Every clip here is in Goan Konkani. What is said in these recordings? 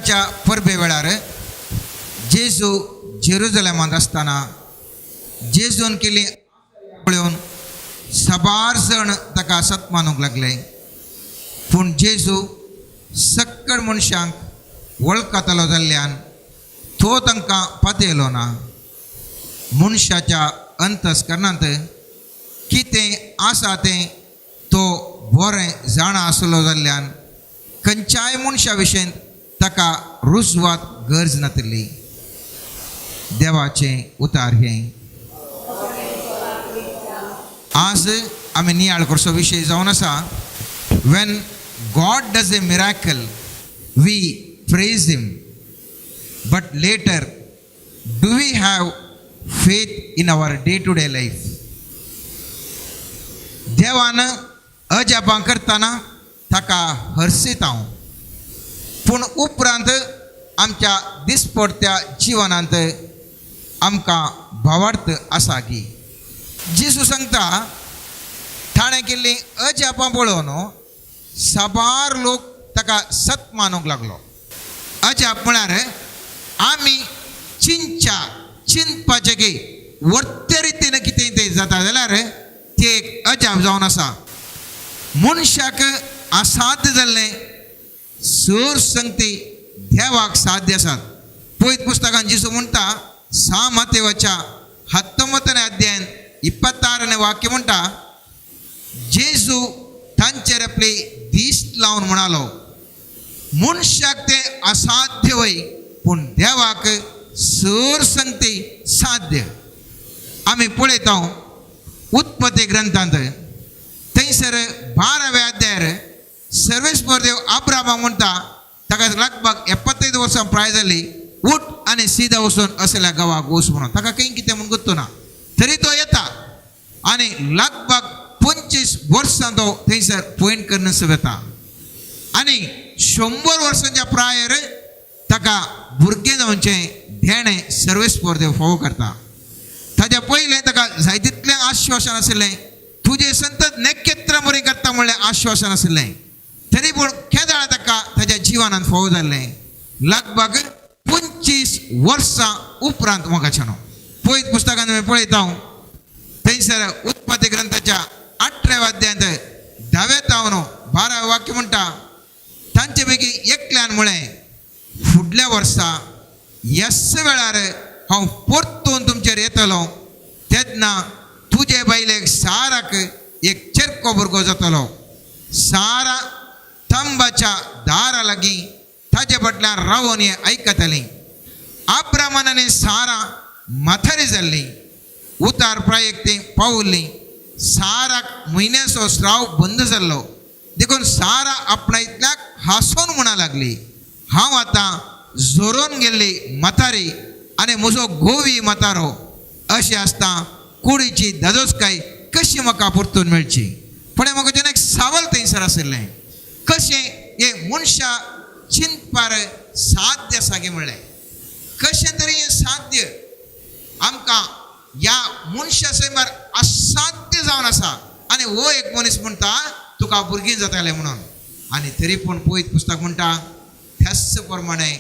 पास्काच्या परबे वेळार जेजू जेरुजलेमांत आसतना जेजून केली पळोवन साबार जाण ताका सत मानूंक लागले. पूण जेजू सक्कड मनशांक वळखतलो जाल्ल्यान तो तांकां पातयलो ना. मनशाच्या अंतस्करणांत कितें आसा तें तो बरें जाणा आसलो जाल्ल्यान खंयच्याय मनशा विशयन ताका रुजवात गरज नातिल्ली. देवाचें उतार हें. आज आमी नियाळ करचो विशय जावन आसा, When God does a miracle, we praise Him, but later, do we have faith in our day to day life? देवान अजापां करतना ताका हर्षित हांव, पूण उपरांत आमच्या दिसपडत्या जिवनांत आमकां भावार्थ आसा की? जेजू सांगता, ताणें केल्लीं अजापां पळोवन साबार लोक ताका सत मानूंक लागलो. अजाप म्हळ्यार आमी चिंतच्या चिंतपाचें की वर्ते रितीन कितें तें जाता जाल्यार तें एक अजाप जावन आसा. मनशाक असाध्य जाल्लें सर संगती देवाक साध्य आसात. पयत पुस्तकान जेजू म्हणटा, सा मातेवाच्या 19ನೇ अध्यायन 26ನೇ वाक्य म्हणटा, जेजू तांचेर आपली दिश्ट लावन म्हणालो, मनशाक तें असाध्य वय, पूण देवाक सर संगती साध्य. आमी पळयता उत्पत्ती ग्रंथांत, थंयसर 12व्या अध्यायार सर्वेस्पर देव अब्रामाक म्हणटा, ताका लगभग 75 वर्सां प्राय जाली, उठ आनी सीधा वचून असल्या गांवाक वच म्हणून. ताका खंय कितें म्हूण गुत्तो ना, तरी तो येता आनी लगभग 25 वर्सां तो थंयसर पयण करून वता आनी 100 वर्सांच्या प्रायर ताका भुरगें जावचें देणें सर्वेस्पर देव फावो करता. ताच्या पयलें ताका जाय तितलें आश्वासन आशिल्लें, तुजें संतत नखेत्रां बरें करता म्हणलें आश्वासन आशिल्लें. तरी पूण केदाळ ताका ताच्या जिवनांत फावो जाल्लें? लगभग 25 वर्सां उपरांत. मोगाच्यानो, पयत पुस्तकान तुमी पळयता, थंयसर उत्पत्ती ग्रंथाच्या 18व्या अध्यायांत 10व्या तावन 12व्या वाक्य म्हणटा, तांचे पैकी एकल्यान म्हळें, फुडल्या वर्सा ह्याच वेळार हांव परतून तुमचेर येतलो, तेन्ना तुजे बायलेक साराक एक चेरको भुरगो जातलो. सारा तंबाच्या दारा लागीं ताजे फाटल्यान रावोन हें आयकताली. आब्रामान आनी सारा म्हातारी जाल्ली, उतार प्रायेक ती पावल्ली. साराक म्हयन्याचो स्राव बंद जाल्लो, देखून सारा आपणा इतल्याक हांसोन म्हणा लागली, हांव आतां झरोन गेल्ली म्हातारी आनी म्हजो गोवी म्हातारो, अशें आसता कुडीची दादोसकाय कशी म्हाका परतून मेळची? पण म्हाका जेन्ना एक सावल थंयसर आशिल्लें, कशें हें मनशा चिंतपार साध्य आसा गे म्हणलें, कशें तरी हें साध्य आमकां ह्या मनशा सैमार असाध्य जावन आसा आनी हो एक मनीस म्हणटा तुका भुरगीं जातालें म्हणून. आनी तरी पूण पयत पुस्तक म्हणटा, त्याच प्रमाणे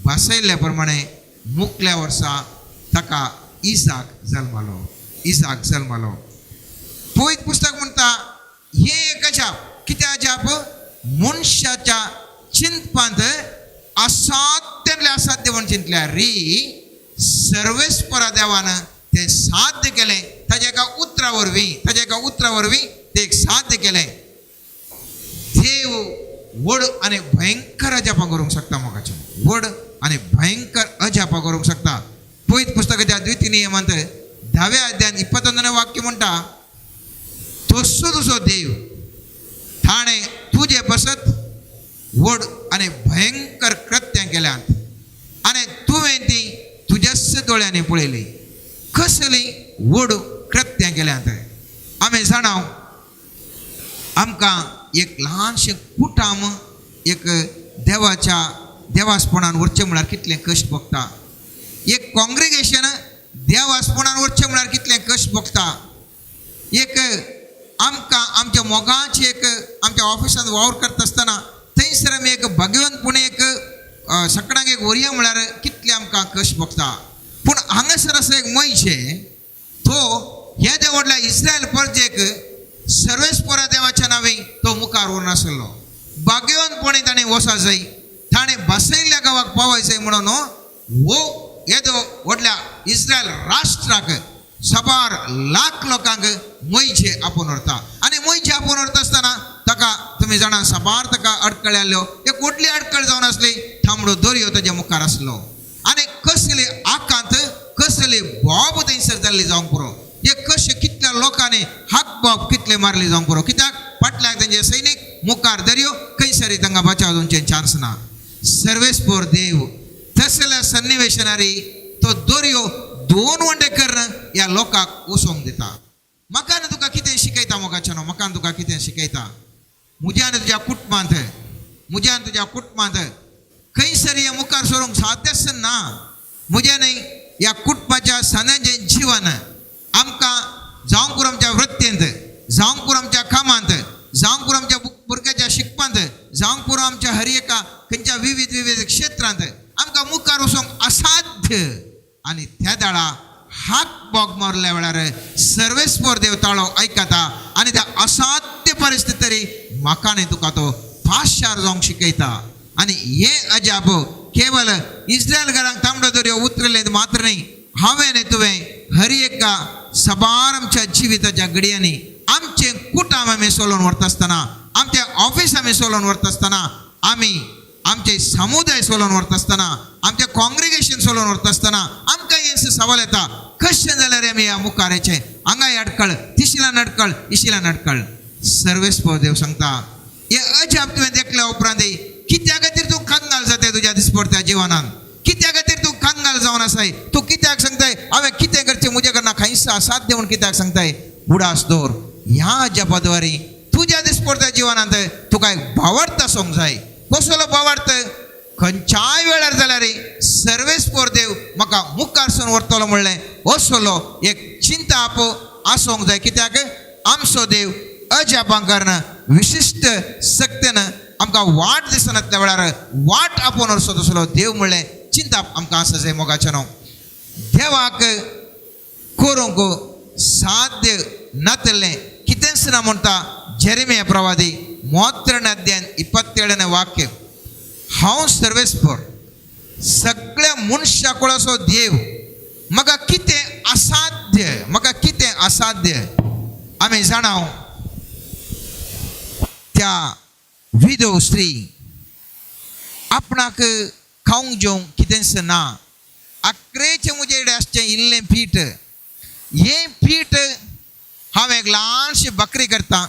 बसयल्ल्या प्रमाणे मुकल्या वर्सा ताका इसाक जल्मालो, इसाक जल्मालो. पयत पुस्तक म्हणटा, हें एक अजाप. कितें अजाप? मनशाच्या चिंतपांत असाध्य असाध्य म्हूण चिंतल्या री सर्वेस्परा देवान तें साध्य केलें. ताज्या एका उतरा वरवीं, ताज्या एका उतरा वरवीं तें एक साध्य केलें. देव व्हड आनी भयंकर अजापां करूंक शकता मोगाचें, व्हड आनी भयंकर अजापां करूंक शकता. पयत पुस्तकाच्या द्वितीय नियमांत 10व्या अध्यायान 21 वाक्य म्हणटा, तसो तुजो देव ताणें तुजे पासत व्हड आनी भयंकर कृत्यां केल्यांत आनी तुवें ती तुज्याच दोळ्यांनी पळयली. कसली व्हड कृत्यां केल्यांत? आमी जाणा, आमकां एक ल्हानशें कुटाम एक देवाच्या देवासपणान व्हरचें म्हळ्यार कितलें कश्ट भोगता. एक कॉंग्रिगेशन देवासपणान व्हरचें म्हळ्यार कितलें कश्ट भोगता. एक आमकां आमच्या मोगाची एक आमच्या ऑफिसांत वावर करता आसतना थंयसर आमी एक भगवंतपणे एक सकडांक एक व्हरया म्हळ्यार कितलें आमकां कश्ट भोगता. पूण हांगासर आसा एक मयशे, तो ह्या देव व्हडल्या इस्रायल परजेक सर्वेस्परा देवाच्या नांवे तो मुखार व्हरून आसलो. भाग्यवंतपणे ताणें वसा जाय, ताणें बसयल्ल्या गांवाक पावय जाय म्हणून हो येदो व्हडल्या इस्रायल राष्ट्राक साबार लाख लोकांक मोयचे आपोवन व्हरता. आनी मोयचे आपोवन व्हरता आसतना ताका तुमी जाणा साबार ताका अडकळ आयल्यो. एक व्हडली अडकळ जावन आसली, तांबडो दर्यो ताच्या मुखार आसलो आनी कसली आकांत कसली बोब थंयसर जाल्ली जावंक पुरो. हे कशे कितल्या लोकांनी हाक बोब कितले मारली जावंक पुरो, कित्याक फाटल्यान तेंचे सैनीक, मुखार दर्यो, खंयसर तांकां बचाव जावचें चान्स ना. सर्वेस्पोर देव तसल्या सन्निवेशनारी तो दर्यो दोन वंडे करून ह्या लोकांक वसोवंक दिता. म्हाका आनी तुका कितें शिकयता मोगाच्यानो, म्हाका आनी तुका कितें शिकयता? म्हज्या आनी तुज्या कुटुंबांत, म्हज्या आनी तुज्या कुटुंबांत खंयसर हें मुखार सरूंक साध्यच ना. म्हज्या न्हय ह्या कुटुंबाच्या सदांचें जिवन आमकां जावंक पुरो आमच्या वृत्तेंत, जावंक पुरो आमच्या कामांत, जावंक पुरो आमच्या भुरग्याच्या शिकपांत, जावंक पुरो आमच्या हर एका खंयच्या विविध विविध क्षेत्रांत आमकां मुखार वचूंक असाध्य. आनी त्या दाडा हात बोग मारल्या वेळार सर्वेस्पोर देव ताळो आयकता आनी त्या असाध्य परिस्थिती तरी म्हाका न्ही तुका तो पाशार जावंक शिकयता. आनी हें अजाप केवल इस्रायल घरांक तांबडो दर्यो उतरलें मात्र न्ही, हांवें न्ही तुवें हर एका साबार आमच्या जिविताच्या घडयांनी आमचें कुटुंब आमी सोलोवन व्हरता आसतना, आमचें ऑफिस आमी सोलोवन व्हरता आसतना, आमी आमचें समुदाय सोलोवन व्हरता आसतना, आमचें कॉंग्रिगेशन सोलोवन व्हरता आसतना आमकां हें सवाल येता, कशें जाल्यार आमी ह्या मुखार येचें? हांगाय अडकळ, तिशिलान अडकळ, इशिलान अडकळ. सर्वेस्पोर देव सांगता हें अजाप तुवें देखल्या उपरांत कित्या खातीर तूं कंगाल जाताय तुज्या दिसपडत्या जिवनान? कित्या खातीर तूं कंगाल जावन आसाय? तूं कित्याक सांगताय हांवें कितें करचें, म्हज्या कडना कांयच असाध्य म्हूण कित्याक सांगताय? उडास दवर, ह्या अजापाद्वारे तुज्या दिसपडत्या जिवनांत तुका एक भावार्थ आसूंक जाय. कसलो भावार्थ? खंयच्याय वेळार जाल्यार सर्वेस्पोर देव म्हाका मुखार सून व्हरतलो म्हणलें असलो एक चिंता आप आसूंक जाय. कित्याक आमचो देव अजापां कारण विशिश्ट सक्तेन आमकां वाट दिसनातल्या वेळार वाट आपोवन व्हरचो तसलो देव म्हणलें चिंता आमकां आसा जाय. मोगाचें न्हू देवाक करूंक साध्य नातलें कितेंच ना म्हणटा जेरेमिया प्रवादी 31 अध्याय 27 वाक्य. हांव सर्वेस्पोर सगळ्या मनशा कुळाचो देव, म्हाका कितें असाध्य, म्हाका कितें असाध्य? आमी जाणा त्या विधव स्त्री आपणाक खावंक जेवंक कितेंच ना, आक्रेचें म्हजे कडेन आसचें इल्लें पीठ, हें पीठ हांव एक ल्हानशी बकरी करता,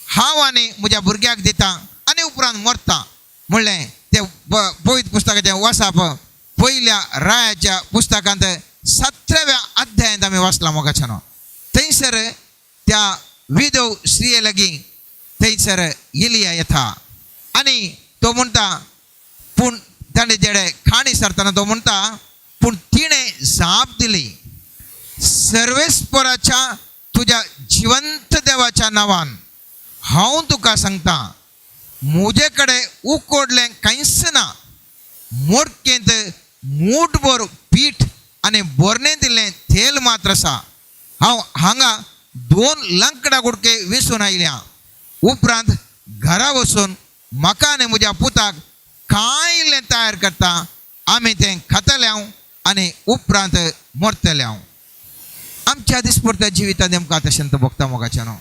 हांव आनी म्हज्या भुरग्याक दिता आनी उपरांत मरता म्हणलें तें पवित्र पुस्तकाचें वाचप पयल्या रायाच्या पुस्तकांत 17व्या अध्यायांत आमी वाचलां मोगाच्यानो. थंयसर त्या विधव स्त्रिये लागीं थंयसर इलिया येता आनी तो म्हणटा, पूण ताणें जेडे काणी सारतना तो म्हणटा, पूण तिणें जाप दिली, सर्वेस्पराच्या तुज्या जिवंत देवाच्या नांवान हांव तुका सांगता, म्हजे कडेन उकोडलें कांयच ना, मोडकेंत मूठभर पीठ आनी बोरणेंत इल्लें तेल मात्र आसा. हांव हांगा 2 लांकडां कुडके विसून आयल्या, उपरांत घरा वचून म्हाका आनी म्हज्या पुताक कांय इल्लें तयार करता, आमी तें खातले हांव आनी उपरांत मरतले हांव. आमच्या दिसपडत्या जिवितांत आमकां तशें भोगता मोगाच्यानो,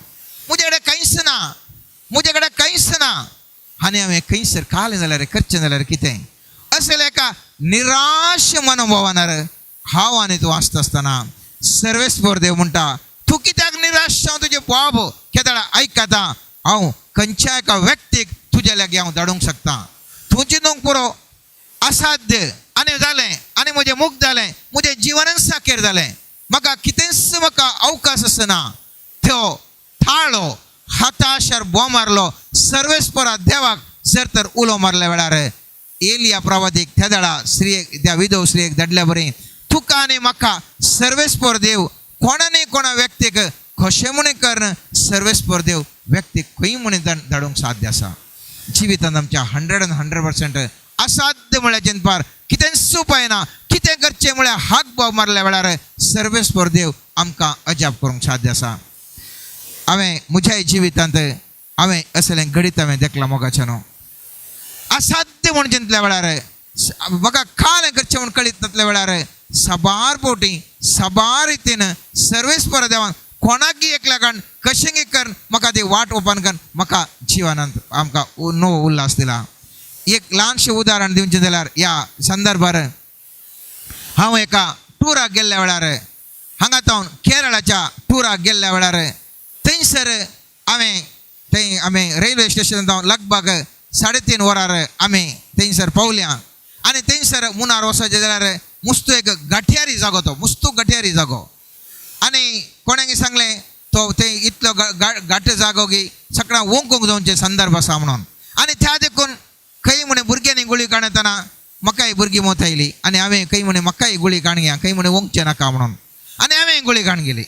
म्हजे कडेन कांयच ना, म्हजे कडेन कांयच ना आनी हांवें खंयसर खालें जाल्यार करचें जाल्यार कितें अशें एका निराश मनोभावानार हांव आनी तूं आसता आसतना सर्वेस्पोर देव म्हणटा, तूं कित्याक निराश जावन तुजें बाब केदळा आयकता, हांव खंयच्या एका व्यक्तीक तुज्या लागीं हांव धाडूंक शकता. तूं चिंतूंक पुरो असाध्य आनी जालें आनी म्हजें मुख जालें, म्हजें जिवनच साकेर जालें, म्हाका कितेंच म्हाका अवकाश आसना. त्यो थाळो हताशर बो मारलो सर्वेस्परा देवाक जर तर उलो मारल्या वेळार एलिया प्रवादीक त्या दळा स्त्रियेक त्या विधव स्त्रियेक धाडल्या बरी तुका आनी म्हाका सर्वेस्पर देव कोणानी कोणा व्यक्तीक कशें म्हूण करून सर्वेस्पर देव व्यक्तीक खंय म्हूण धाडूंक साध्य आसा. जिवितांत आमच्या 100% असाध्य म्हळ्यार चिंतपार कितेंच उपाय ना, कितें करचें म्हळ्यार हाक बोब मारल्या वेळार सर्वेस्पर देव आमकां अजाप करूंक साध्य आसा. हांवें म्हज्या जिवितांत हांवें असलें घडीत हांवें देखलां मोगाचें न्हू. असाध्य म्हूण चिंतल्या वेळार म्हाका कालें करचें म्हूण कळीत नासल्या वेळार साबार फावटी साबार रितीन सर्वेस्पर देवान कोणाकी एकल्या कारण कशेंगी करून म्हाका ती वाट ओपन करून म्हाका जिवनांत आमकां नवो उल्हास दिला. एक ल्हानशें उदाहरण दिवचें जाल्यार ह्या संदर्भार हांव एका टुराक गेल्ल्या वेळार हांगा तावन केरळाच्या टुराक गेल्ल्या वेळार थंयसर हांवें थंय आमी रेल्वे स्टेशन जावन लगभग 3.5 वरार आमी थंयसर पावल्या आनी थंयसर मुनार वचपाचें जाल्यार मुस्तू एक गठयारी जागो, तो मुस्तू गठयारी जागो. आनी कोणें सांगलें तो थंय इतलो घाट जागो की सगळ्यां ओंकूंक जावचे संदर्भ आसा म्हणून. आनी त्या देखून खंय म्हणे भुरग्यांनी गुळी काडटना म्हाकाय भुरगीं मोत आयली आनी हांवें खंय म्हणे म्हाकाय गुळी काडया, खंय म्हणे ओंकचें नाका म्हणून. आनी हांवें गुळी काडून गेली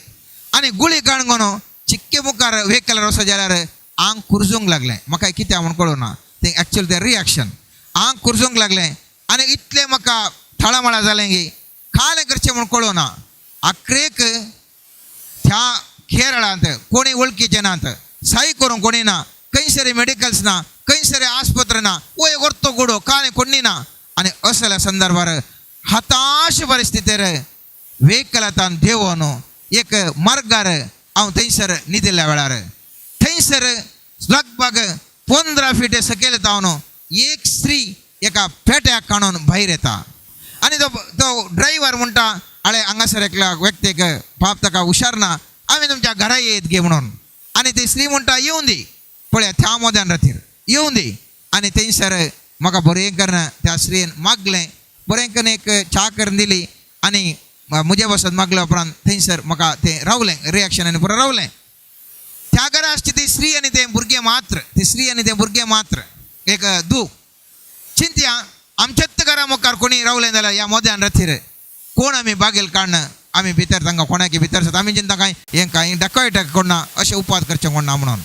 आनी गुळी काडून चिक्के मुखार व्हेकल वचत जाल्यार आंग कुरजूंक लागलें. म्हाका कित्याक म्हूण कळूं ना तें एक्चुअल तें रिएक्शन. आंग कुरजूंक लागलें आनी इतलें म्हाका थळामळा जालें की कालें करचें म्हूण कळूं ना. आखरेक त्या केरळांत कोणी वळखीचे नात, साय करूंक कोणी ना, खंयसर मेडिकल्स ना, खंयसर आस्पत्र ना, वो एक orto गुडो कालें कोणी ना. आनी असल्या संदर्भार हताश परिस्थितीर वेकलातान देवोन एक मार्गार हांव थंयसर न्हिदिल्ल्या वेळार थंयसर लगभग 15 फीट सकयल जावन एक स्त्री एका पेट्याक काडून भायर येता आनी तो तो ड्रायव्हर म्हणटा, आळे हांगासर एकल्या व्यक्तीक बाप ताका हुशार ना, आमी तुमच्या घरा येत गे म्हणून. आनी ती स्त्री म्हणटा येवन दी, पळया त्या मोद्यान रातीर येवन दी. आनी थंयसर म्हाका बरें करून त्या स्त्रियेन मागलें, बरें करून एक च्या करून दिली आनी म्हजे बसत मागल्या उपरांत थंयसर म्हाका तें रावलें रिएक्शन आनी पुरो रावलें. त्या घरा आसची ती स्त्री आनी तें भुरगें मात्र, ती स्त्री आनी तें भुरगें मात्र एक दूख चिंतया. आमच्याच घरा मुखार कोणी रावलें जाल्यार ह्या मोद्यान रातीर कोण आमी बागेल काडून आमी भितर तांकां कोणाकी भितर सरता आमी चिंता कांय हें कांय डकॉयट कोण ना अशें उपाद करचें कोण ना म्हणून.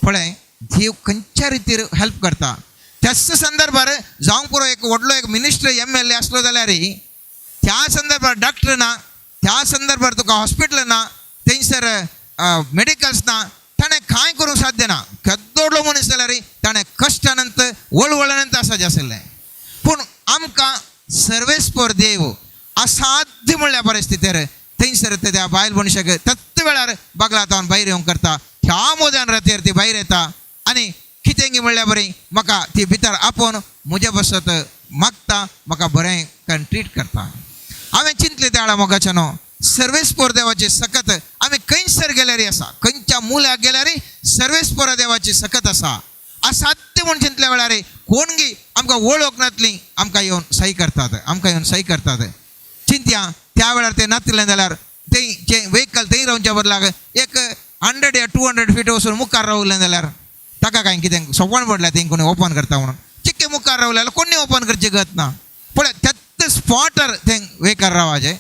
पळय देव खंयच्या रितीर हेल्प करता. त्याच संदर्भार जावंक पुरो एक व्हडलो एक मिनिस्टर MLA आसलो जाल्यार त्या संदर्भार डॉक्टर ना, त्या संदर्भार तुका हॉस्पिटल ना, थंयसर मेडिकल्स ना, ताणें कांय करूंक साध्य ना. केदोडलो मनीस जाल्यार ताणें कश्टानंत वळवळानंत आसाचें आशिल्लें. पूण आमकां सर्वेस्पर देव असाध्य म्हणल्या परिस्थितीर थंयसर त्या बायल मनशाक तत्त वेळार बागला तावन भायर येवंक करता. ह्या मोद्यान रातीर ती भायर येता आनी कितें म्हणल्यार बरी म्हाका ती भितर आपोवन म्हज्या बसत मागता, म्हाका बरें करून ट्रीट करता. हांवें चिंतलें त्या वेळार मोगाचें न्हू सर्वेस्पर देवाची सकत आमी खंयसर गेल्यार आसा, खंयच्या मुल्याक गेल्यार सर्वेस्पर देवाची सकत आसा. असाध्य म्हूण चिंतल्या वेळार कोणगी आमकां वळख नातली आमकां येवन सही करतात, आमकां येवन सही करतात. चिंतया त्या वेळार ते नातलें जाल्यार थंय जे व्हेकल थंय रावच्या बदलाक एक 100 या 200 फीट वचून मुखार रावलें जाल्यार ताका कांय कितें सोंपण पडल्यार थंय कोणी ओपन करता म्हणून चिक्के मुखार रावलें जाल्यार कोणी ओपन करची गत ना. पळय त्याच स्पॉटार थंय व्हेकल रावाचें,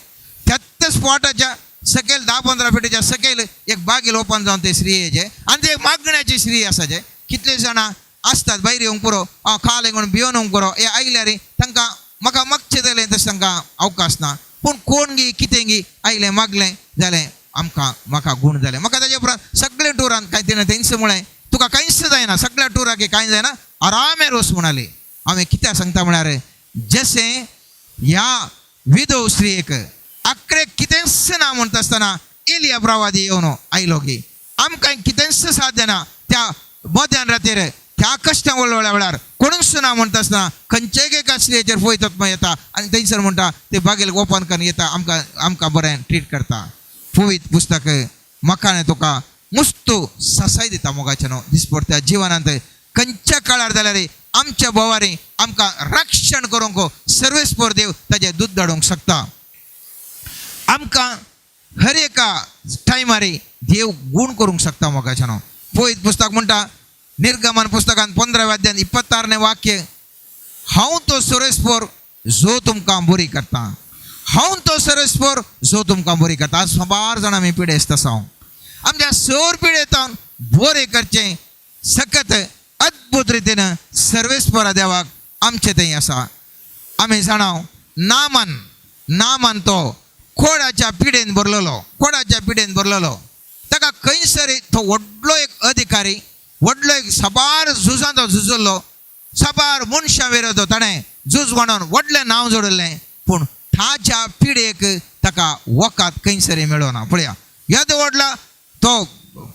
त्याच स्पॉटाच्या सकयल 10-15 फिटीच्या सकयल एक बागेल ओपन जावन ते स्त्री येचे आनी ते मागण्याची स्त्री आसाचे. कितले जाणां आसतात भायर येवंक पुरो, खालें म्हणून भियोन येवंक पुरो, हे आयल्यार तांकां म्हाका मागचें जालें तशें तांकां अवकाश ना. पूण कोण गी कितें गी आयलें मागलें जालें आमकां म्हाका गूण जालें. म्हाका ताजे उपरांत सगळे टुरान कांय तिणें तेंच म्हळें तुका कांयच जायना, सगळ्या टुराक कांय जायना, आरामे रोस म्हणाली. हांवें कित्याक सांगता म्हळ्यार जशें ह्या विधव स्त्रियेक आखरे कितेंच ना म्हणटा आसतना एलिया प्रवादी येवन आयलो की आमकां कितेंच साध्य ना. त्या मध्यान रातीर त्या कश्टां वळवळ्या वेळार कोणूच ना म्हणटा आसतना खंयचेय एका स्त्रियेचेर पळयतात येता आनी थंयसर म्हणटा ते बागेल ओपन करून येता, आमकां आमकां बरें ट्रीट करता. पवित्र पुस्तक म्हाका आनी तुका मुस्तू सासाय दिता मोगाचें न्हू दिसपडत्या जिवनांत खंयच्या काळार जाल्यार आमच्या भोवारी आमकां रक्षण करूंक सर्वेस्पर देव ताजें दूद धाडूंक शकता. आमकां हर एका टायमार देव गूण करूंक शकता मोगाचें न्हू. पवित्र पुस्तक म्हणटा निर्गमन पुस्तकांत 15व्या अध्यायांत 26 वाक्य, हांव तो सर्वेस्पर जो तुमकां बरी करता, हांव तो सर्वेस्पर जो तुमकां बरी करता. आज साबार जाणां आमी पिडेस्त आसा. आमच्या सर पिडेतान बरें करचें सकत अद्भुत रितीन सर्वेस्परा देवाक आमचे थंय आसा. आमी जाणाव नामान, नामान तो कोडाच्या पिडेन भरलेलो, कोडाच्या पिडेन भरलेलो. ताका खंयसर तो व्हडलो एक अधिकारी, व्हडलो एक साबार झुजां तो झुजल्लो, साबार मनशां विरोध ताणें झूज म्हणून व्हडलें नांव जोडिल्लें, पूण ताच्या पिडेक ताका वखद खंयसर मेळना. पळया, येदो व्हडलो तो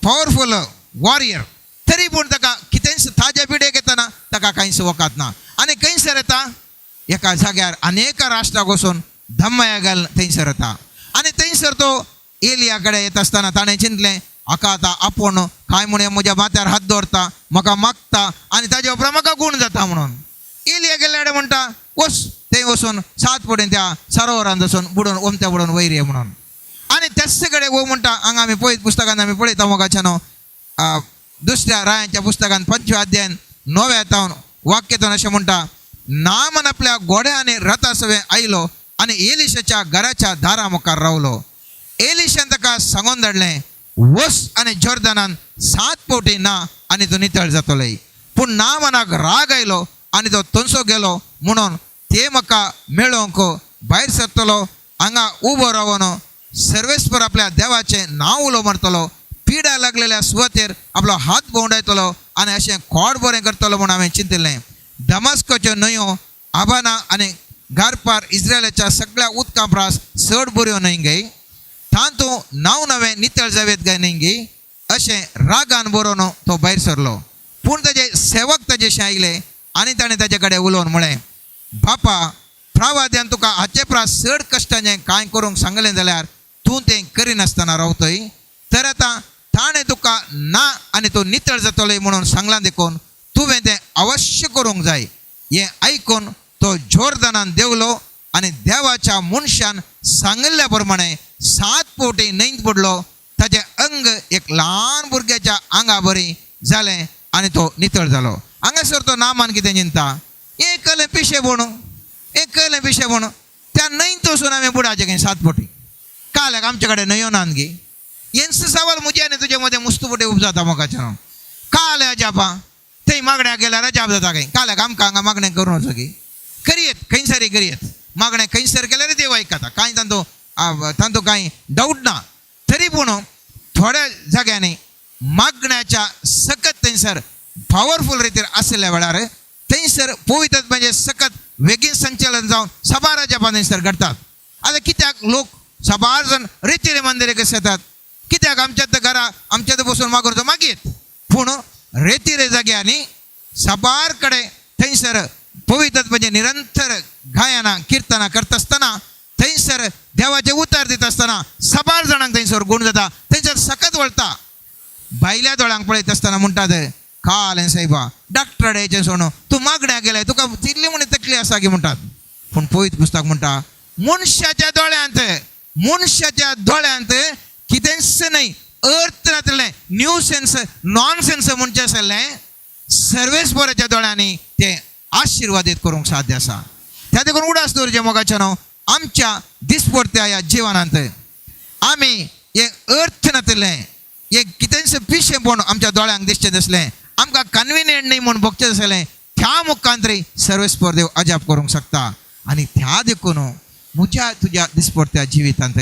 पावरफूल वॉरियर, तरी पूण ताका कितेंच ताज्या पिडेक येतना ताका कांयच वखद ना. आनी खंयसर येता, एका जाग्यार आनी एका राष्ट्राक वचून धम्मया घाल थंयसर येता. आनी थंयसर तो एलिया कडेन येता आसतना ताणें चिंतलें, हाका आतां आपूण कांय म्हूण म्हज्या माथ्यार हात दवरता, म्हाका मागता आनी ताजे उपरांत म्हाका गूण जाता म्हणून. एलिया गेल्ल्या कडेन म्हणटा, वच थंय वचून 7 फुडें त्या सरोवरांत वचून बुडोवन ओमत्या बुडोवन वयर ये म्हणून. आनी त्याच कडेन वो म्हणटा, हांगा आमी पळयत पुस्तकान आमी पळयता मोगाच्यान दुसऱ्या रायांच्या पुस्तकान 5व्या अध्यायान 9व्या तावन वाक्यतून अशें म्हणटा, नामन आपल्या घोड्या आनी रथा सवें आयलो आनी एलिशाच्या घराच्या दारा मुखार रावलो. एलिशान ताका सांगून धाडलें, वस आनी जॉर्दनान 7 फावटी ना आनी तूं नितळ जातलोय. पूण नामनाक राग आयलो आनी तो थंयसो गेलो म्हणून ते म्हाका मेळोवंक भायर सरतलो, हांगा उबो रावन सर्वेस्पर आपल्या देवाचें नांव उलो मारतलो, पिडा लागलेल्या सुवातेर आपलो हात भोंवडायतलो आनी अशें खोड बरें करतलो म्हूण हांवें चिंतिल्लें. दमास्कोच्यो न्हंयो आबाना आनी गारपार इस्रायलाच्या सगळ्या उदकां प्रास चड बऱ्यो न्हय गे, तातूंत नांव नवें नितळ जावेत काय न्हय गे, अशें रागान बरोवन तो भायर सरलो. पूण ताजे सेवक ताजेशें आयले आनी ताणें ताजे कडेन उलोवन म्हळें, बापा, प्रवाद्यान तुका हाचे प्रास चड कश्टाचें कांय करूंक सांगलें जाल्यार तूं तें करिनासतना रावतय, तर आतां ताणें तुका ना आनी तूं नितळ जातलोय म्हणून सांगलां देखून तुवें तें अवश्य करूंक जाय. हें आयकून तो जोर्दनान देंवलो आनी देवाच्या मनशान सांगिल्ल्या प्रमाणे 7 फावटी न्हंयत पडलो. ताचें अंग एक ल्हान भुरग्याच्या आंगा बरी जालें आनी तो नितळ जालो. हांगासर तो नामान कितें चिंता, एक कलें पिशें म्हणू, एक कलें पिशें म्हणू, त्या न्हंयत वचून आमी बुडाचें खंय 7 फावटी. काल आमचे कडेन न्हंयो नात गे, हेंच सवाल म्हजे आनी तुजे मदें मुस्त फुडें उपजाता मोगाचें. काल अजापां थंय मागण्या गेल्यार अजाप जाता खंय, काल आमकां हांगा मागणें करून वचो की करयेत, खंयसर करयेत मागणें, खंयसर केल्यार देव आयकता, कांय तांतू तांतू कांय डावट ना. तरी पूण थोड्या जाग्यांनी मागण्याच्या सकत थंयसर पावरफूल रितीर आशिल्ल्या वेळार थंयसर पवित्र म्हणजे सकत वेगीन संचलन जावन साबार अजापां थंयसर घडटात. आतां कित्याक लोक साबार जाण रेतीरे मंदिरे कशे येतात, कित्याक आमच्या घरा आमच्या बसून मागून मागीर, पूण रेतीरे जाग्यांनी साबार कडेन थंयसर पवित्र म्हणजे निरंतर गायनां किर्तनां करता आसतना थंयसर देवाचें उतर दिता आसतना साबार जाणांक थंयसर गूण जाता, थंयसर सकत वळटा. भायल्या दोळ्यांक पळयत आसतना म्हणटात, काल हें सायबा डॉक्टर येचें सोडून तूं मागण्या गेल्यार तुका तितली म्हण तकली आसा की म्हणटात. पूण पवित्र पुस्तक म्हणटा, मनशाच्या दोळ्यांत, मनशाच्या दोळ्यांत कितेंच न्हय, अर्थ नासलें, न्यू सेन्स नॉन सेन्स म्हणचें आसलें, सर्वेस्पराच्या दोळ्यांनी तें आशिर्वादीत करूंक साध्य आसा. त्या देखून उडास दवरचें मोगाचें न्हू, आमच्या दिसपडत्या ह्या जिवनांत आमी हें अर्थ नासलें, हें कितेंच पिशेंपण आमच्या दोळ्यांक दिसचें दिसलें, आमकां कन्विनियंट न्हय म्हूण भोगचें दिसलें, त्या मुखांतरी सर्वेस्पर देव अजाप करूंक शकता. आनी त्या देखून म्हज्या तुज्या दिसपडत्या जिवितांत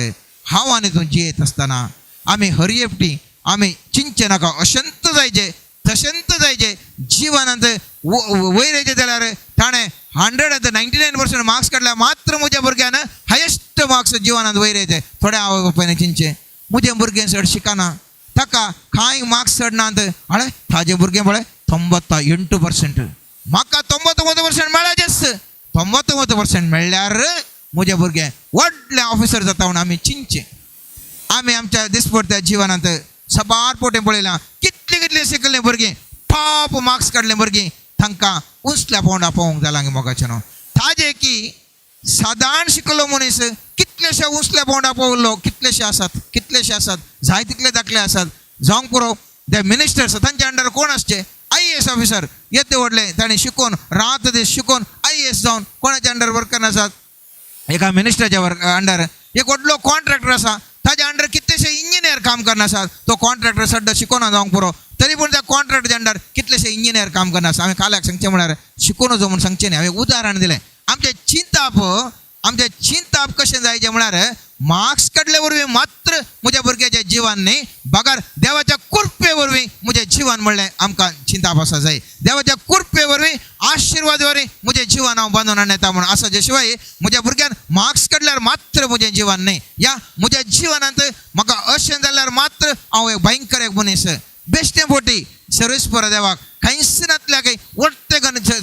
हांव आनी तूं जियेत आसतना आमी हरयेपटी आमी चिंतचें नाका, अशंत जायचे तशेंत जायचे जिवनांत वयर येयचें जाल्यार ताणें 199% मार्क्स काडल्या मात्र म्हज्या भुरग्यान हायेस्ट मार्क्स जिवनांत वयर येयचे. थोड्या आवय बापायन चिंतचें म्हजें भुरगें चड शिकना, ताका कांय मार्क्स चड नात, आळे ताजें भुरगें पळय 98%, म्हाका 99% मेळ्ळाचेच, 99% मेळ्ळ्यार म्हजें भुरगें व्हडलें ऑफिसर जाता म्हूण आमी चिंतचें. आमी आमच्या दिसपडत्या जिवनांत साबार पोटे पळयलां, कितलीं कितलीं शिकल्लीं भुरगीं टॉप मार्क्स काडले भुरगीं तांकां उंचल्या पोंडा पावोवंक जालां मोगाचें न्हू. ताजें की सादारण शिकलो मनीस कितलेशे उंचल्या पोंडा पावलो, कितलेशे आसात, कितलेशे आसात, जाय तितले दाखले आसात. जावंक पुरो ते मिनिस्टर्स तांच्या अंडर कोण आसचे, IAS officer येते व्हडले ताणें शिकोवन रात दीस शिकोवन IAS जावन कोणाच्या अंडर वर्क आसात, एका मिनिस्टराच्या वर्क अंडर. एक व्हडलो कॉन्ट्रॅक्टर आसा, ताज्या अंडर कितलेशे इंजिनियर काम करना आसात, तो कॉन्ट्रॅक्टर सड्डो शिकोना जावंक पुरो, तरी पूण त्या कॉन्ट्रॅक्ट अंडर कितलेशे इंजिनियर काम करना आसा. हांवें काल्याक सांगचें म्हळ्यार शिकून वचो म्हूण सांगचें न्ही, हांवें उदाहरण दिलें. आमचें चिंताप, आमचें चिंताप कशें जायचें म्हळ्यार मार्क्स काडले वरवीं मात्र म्हज्या भुरग्याचें जिवन न्ही, बगर देवाच्या कृपे वरवीं म्हजें जिवन म्हणलें आमकां चिंताप आसा जाय. देवाच्या कृपे वरवीं, आशिर्वाद वरवीं म्हजें जिवन हांव बांदून हाडून येता म्हूण आसा. जे शिवाय म्हज्या भुरग्यान मार्क्स काडल्यार मात्र म्हजें जिवन न्ही, या म्हज्या जिवनांत म्हाका अशें जाल्यार मात्र हांव एक भयंकर एक मनीस. बेश्टें फोटी सर्वेस्पर देवाक कांयच नातल्या काही वट्टें